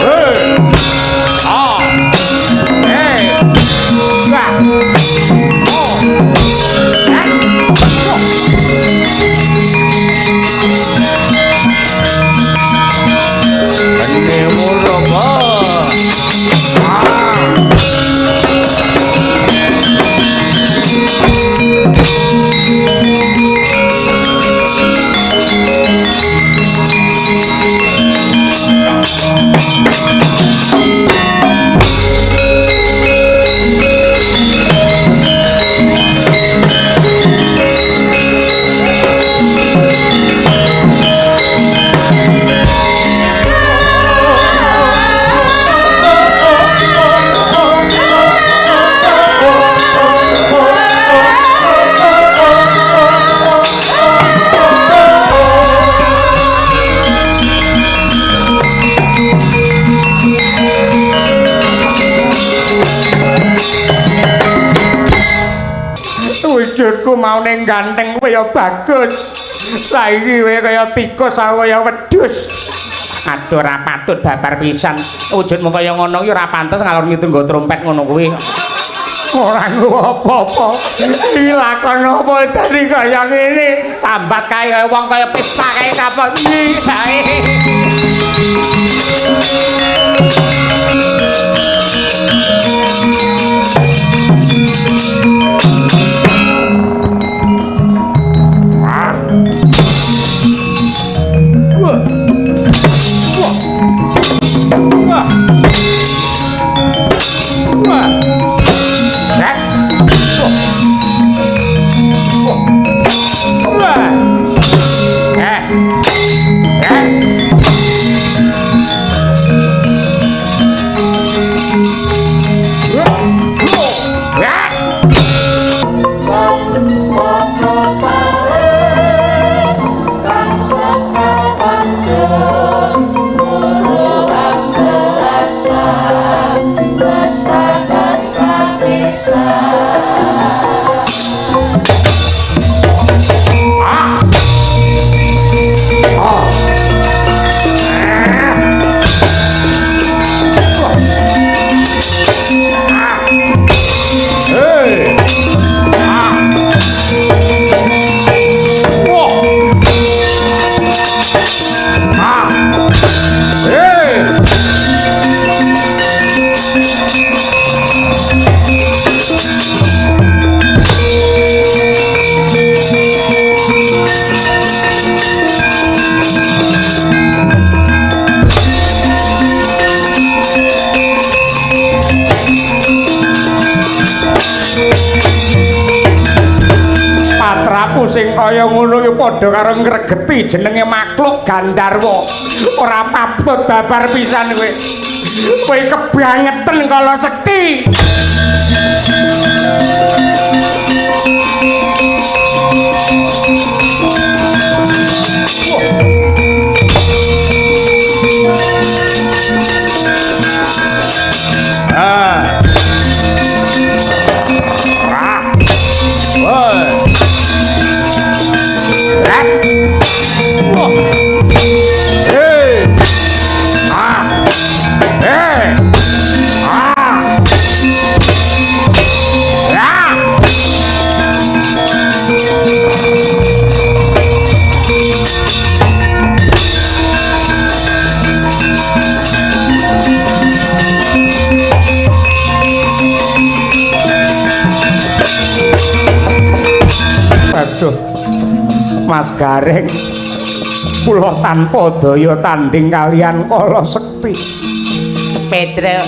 Eh. Ah. Eh. Wah. Oh. Ah. Oh. Wujudku mau ning ganteng kowe ya bagus. Saiki kowe kaya tikus, aku kaya wedhus. Aduh, ora patut babar pisan. Wujudmu kaya ngono iki ora pantes ngalor ngidul nggo trompet ngono kuwi. Ora nggo apa-apa. Iki lakon apa dadi kaya ngene? Sambat kae kaya wong kaya pesta kae kapok iki kae. Patraku sing kaya ngono iki padha karo ngregeti jenenge makhluk Gandharwa. Ora patut babar pisan kowe. Kowe kebangeten Kala Sekti. Ah. Ah. Woi. Oh. Hey. Ah. Hey. Ah. Aduh, Mas Gareng, kula tanpa daya tanding kalian Kala Sekti. Petro,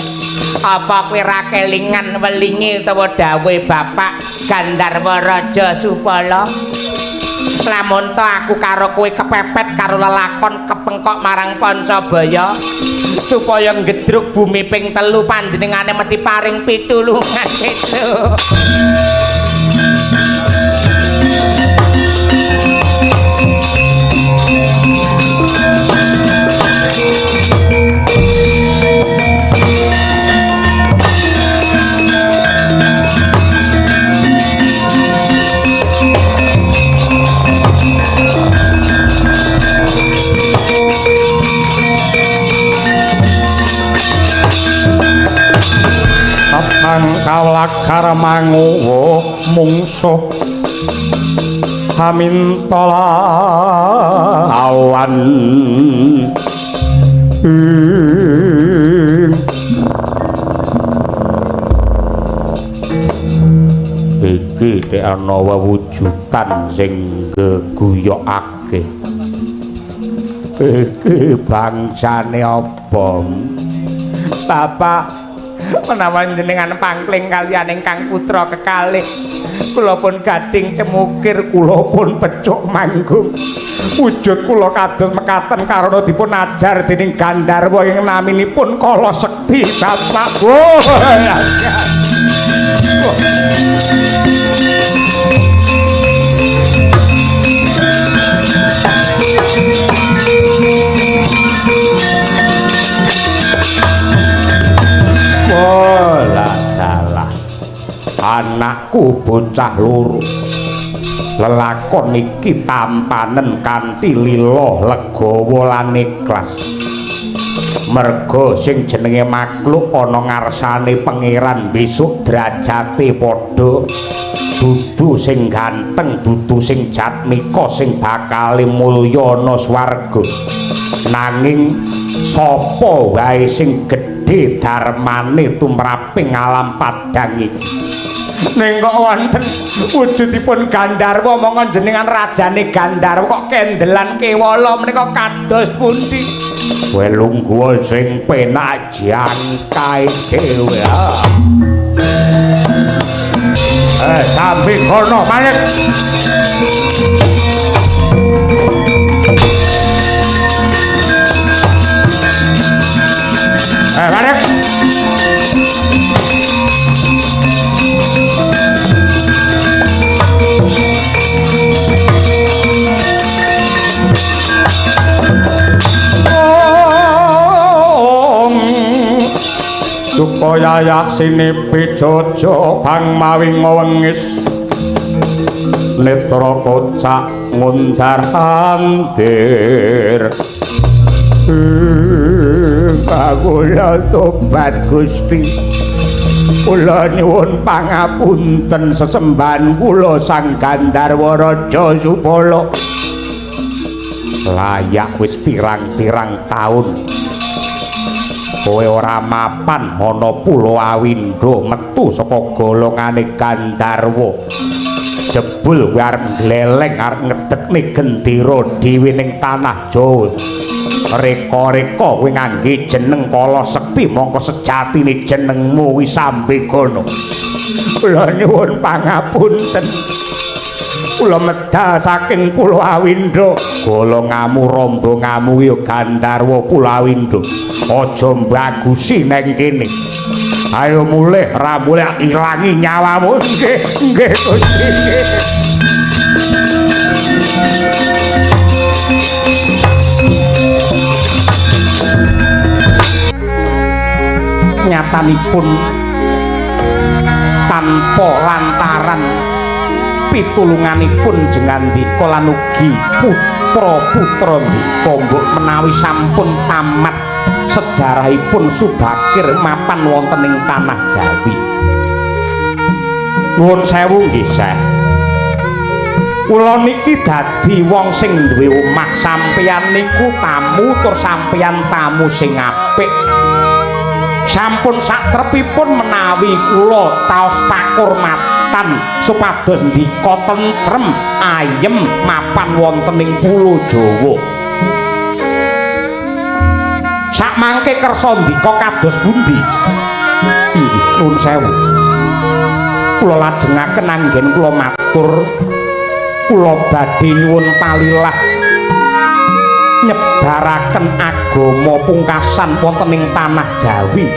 apa kowe ra kelingan welinge utawa dawuhe Bapak Gandharwa Raja Supala? Lamun to aku karo kowe kepepet karo lelakon kepengkok marang Pancabaya supaya ngedruk bumi ping 3 panjenengane mesti paring pitulungan, Petro. Abang kawlakar manguwuh mungsuh haminta lawan. Iki nek ana wewujudan sing geguyokake. Iki bangsane apa? Bapak, menawa jenengan pangkling kaliyan ingkang putra kekalih, kula pun gading cemukir, kula pun pecuk manggung. Wujud kula kados mekaten karana dipun ajar dening Gandharwa ing naminipun Kala Sekti, Bapak. Oh, dalah anakku bocah loro lelakon iki tampanen kanthi lila legawa lan ikhlas. Merga sing jenenge makhluk ana ngarsane pangeran besok derajate padha, dudu sing ganteng, dudu sing jatmika sing bakale mulya ana swarga. Nanging sapa wae sing gedhe darmane tumraping alam padhang iki. Ning kok wonten wujudipun Gandharwa, monggo jenengan rajane Gandharwa kok kendelan kewala menika kados pundi? Kowe lungguh sing penak jangkae dhewe. Sampe kono manut. Manut. Supaya yaksine pijojo bang mawi ngwengis netra kocak ngundar andir. Kawula tobat Gusti, kula nyuwun pangapunten sesembahan kula Sang Gandharwa Raja Supala. Layak wis pirang-pirang taun kowe ora mapan ana Pulo Awindha metu saka golongane Gandharwa. Jebul kowe arep gleleng arep ngedekne gendera dhewe ning tanah Jawa. Reka-reka kowe ngangge jeneng Kala Sekti mongko sejatine jenengmu kuwi Sambegana. Kula nyuwun pangapunten. Kula medal saking Pulo Awindha. Golongamu rombongamu ya Gandharwa Pulo Awindha. Aja mbagusi neng kene. Ayo mulih, ra mulih ilangi nyawamu. Nggih, nggih Gusti. Nyatanipun tanpa lantaran pitulunganipun jengandika lan ugi putra-putra ndika mbok menawi sampun tamat sejarahipun Subakir mapan wonten ing tanah Jawi. Nuwun sewu nggih, Syekh. Kula niki dadi wong sing duwe omah, sampeyan niku tamu tur sampeyan tamu sing apik. Sampun satrepipun menawi kula caos pakurmatan supados ndika tentrem ayem mapan wonten ing Pulo Jawa. Sakmangke kersa ndika kados pundi? Inggih, nuwun sewu. Kula lajengaken anggen kula matur, kula badhe nyuwun palilah nyebaraken agama pungkasan wonten ing tanah Jawi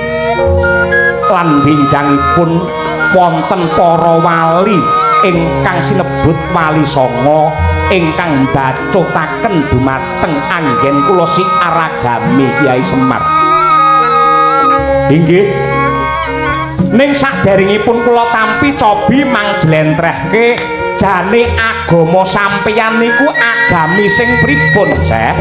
lan benjangipun wonten para wali ingkang sinebut Wali Sanga ingkang mbacutaken dumateng anggen kula siar agami Kyai Semar. Inggih. Ning saderengipun kula tampi cobi mang jlentrehke jane agama sampeyan niku agami sing pripun, Syekh?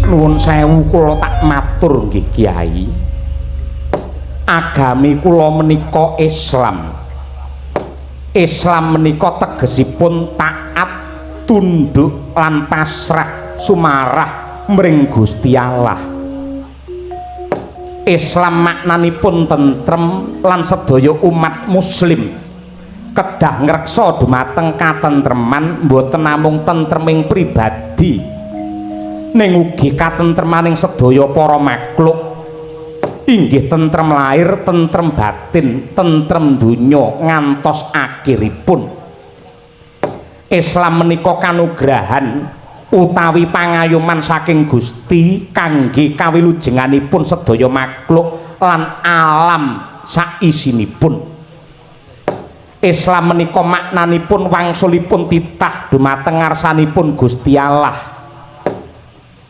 Nuwun sewu kula tak matur nggih Kyai. Agami kula menika Islam. Islam menika tegesipun taat, tunduk lan pasrah sumarah mring Gusti Allah. Islam maknanipun tentrem lan sedaya umat muslim kedah ngreksa dumateng katentreman mboten namung tentreming pribadi ning ugi katentremaning sedaya para makhluk. Inggih tentrem lahir, tentrem batin, tentrem donya ngantos akhiripun. Islam menika kanugrahan utawi pangayoman saking Gusti kangge kawilujenganipun sedaya makhluk lan alam saisinipun. Islam menika maknanipun wangsulipun titah dumateng ngarsanipun Gusti Allah.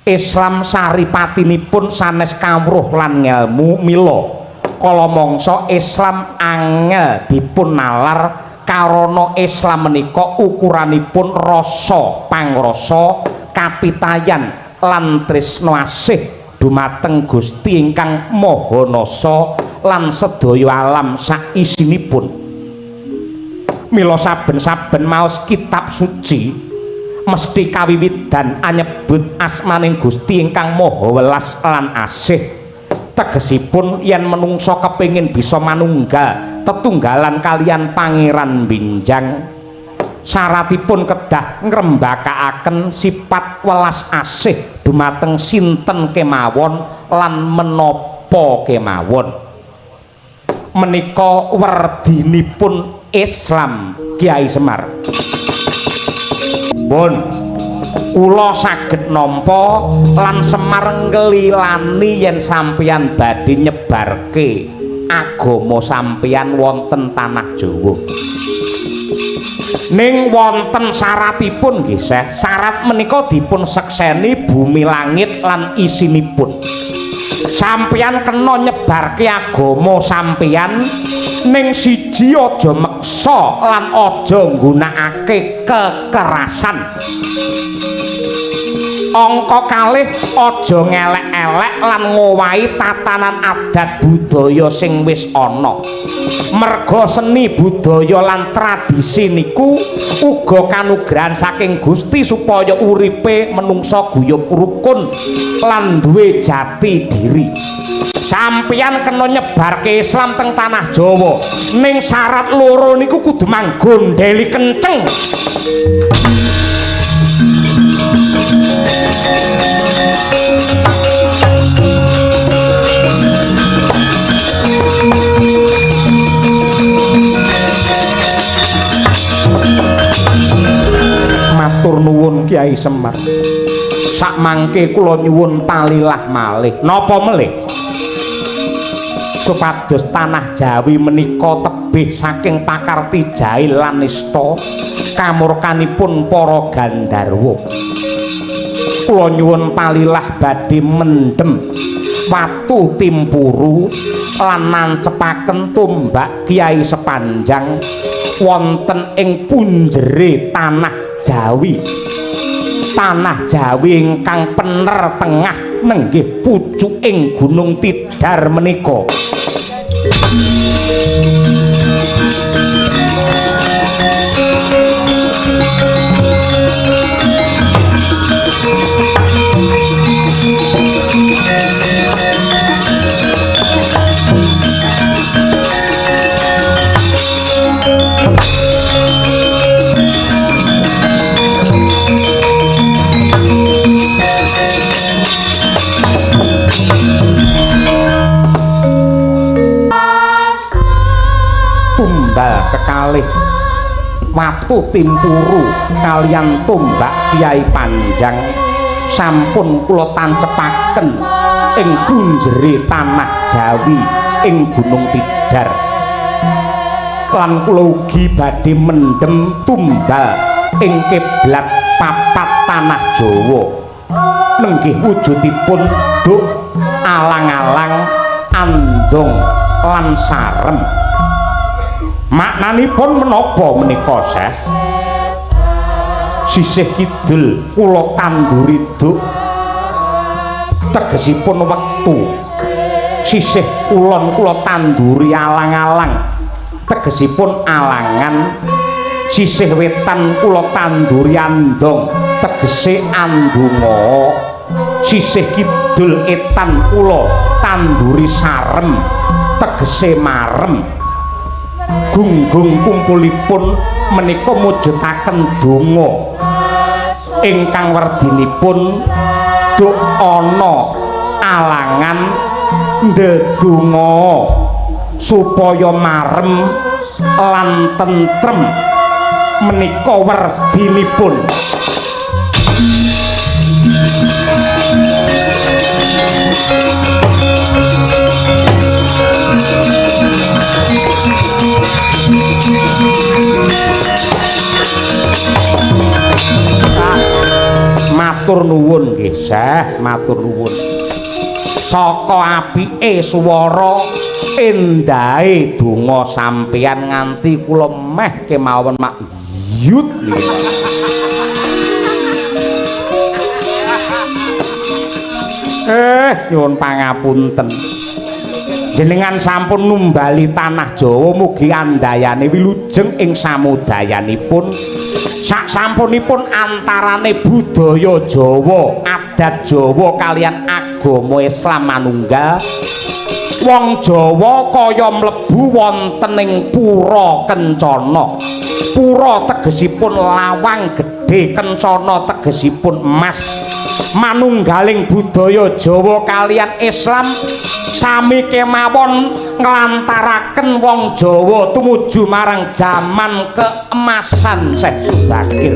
Islam saripatinipun sanes kawruh lan ngelmu, mila kala mangsa Islam angel dipun nalar karana Islam menika ukuranipun rasa pangrasa kapitayan lan tresna asih dumateng Gusti ingkang Maha Nasa lan sedaya alam saisinipun. Mila saben-saben maos kitab suci mesti kawiwidan anyebut asmaning Gusti ingkang Maha Welas lan Asih. Tegesipun yen menungsa kepengin bisa manunggal tetunggalan kalian Pangeran Binjang, syaratipun kedah ngrembakakaken sifat welas asih dumateng sinten kemawon lan menapa kemawon. Menika werdinipun Islam Kyai Semar. Pun kula saged nampa lan Semar nglilani yen sampeyan badhe nyebarke agama sampeyan wonten tanah Jawa. Ning wonten syaratipun nggih Syekh, syarat menika dipun sekseni bumi langit lan isinipun. Sampeyan kena nyebarke agama sampeyan ning siji aja meksa lan aja nggunakake kekerasan. Angka kalih aja ngelek-elek lan ngowahi tatanan adat budaya sing wis ana. Merga seni budaya lan tradisi niku uga kanugrahan saking Gusti supaya uripe menungsa guyub rukun lan duwe jati diri. Sampeyan kena nyebarke Islam teng tanah Jawa. Ning syarat loro niku kudu manggondheli kenceng. Matur nuwun Kyai Semar. Sakmangke kula nyuwun palilah malih. Napa melih? Supados tanah Jawi menika tebih saking pakarti jail lan nista kamurkanipun para gandharwa. Kula nyuwun palilah badhe mendhem watu timpuru lan nancepaken tombak Kyai Sepanjang wonten ing punjere tanah Jawi. Tanah Jawi ingkang pener tengah nenggih pucuking Gunung Tidar menika. Tumbal kekalih watu timpuru kaliyan tombak Kyai Panjang sampun kula tancepaken ing punjere tanah Jawi ing Gunung Tidar. Lan kula ugi badhe mendhem tumbal ing kiblat papat tanah Jawa. Nenggih wujudipun duk alang-alang, andong lan sarem. Maknanipun menapa menika, Syekh? Sisih kidul kula tanduri duk tegesipun wektu. Sisih kulon kula tanduri alang-alang tegesipun alangan. Sisih wetan kula tanduri andong tegese andonga. Sisih kidul etan kula tanduri sarem tegese marem. Gunggung kumpulipun menika mujudaken donga ingkang werdinipun duk ana alangan ndedonga supaya marem lan tentrem menika werdinipun. Matur nuwun nggih, Syekh, matur nuwun. Saka apike swara endahe donga sampeyan nganti kula meh kemawon mak yut niki. Nyuwun pangapunten. Jenengan sampun numbali tanah Jawa mugi andayane wilujeng ing samudayanipun. Sak sampunipun antarane budaya Jawa, adat Jawa kaliyan agama Islam manunggal, wong Jawa kaya mlebu wonten ing pura kencana. Pura tegesipun lawang gedhe, kencana tegesipun emas. Manunggaling budaya Jawa kaliyan Islam sami kemawon nglantaraken wong Jawa tumuju marang jaman keemasan. Syekh Subakir.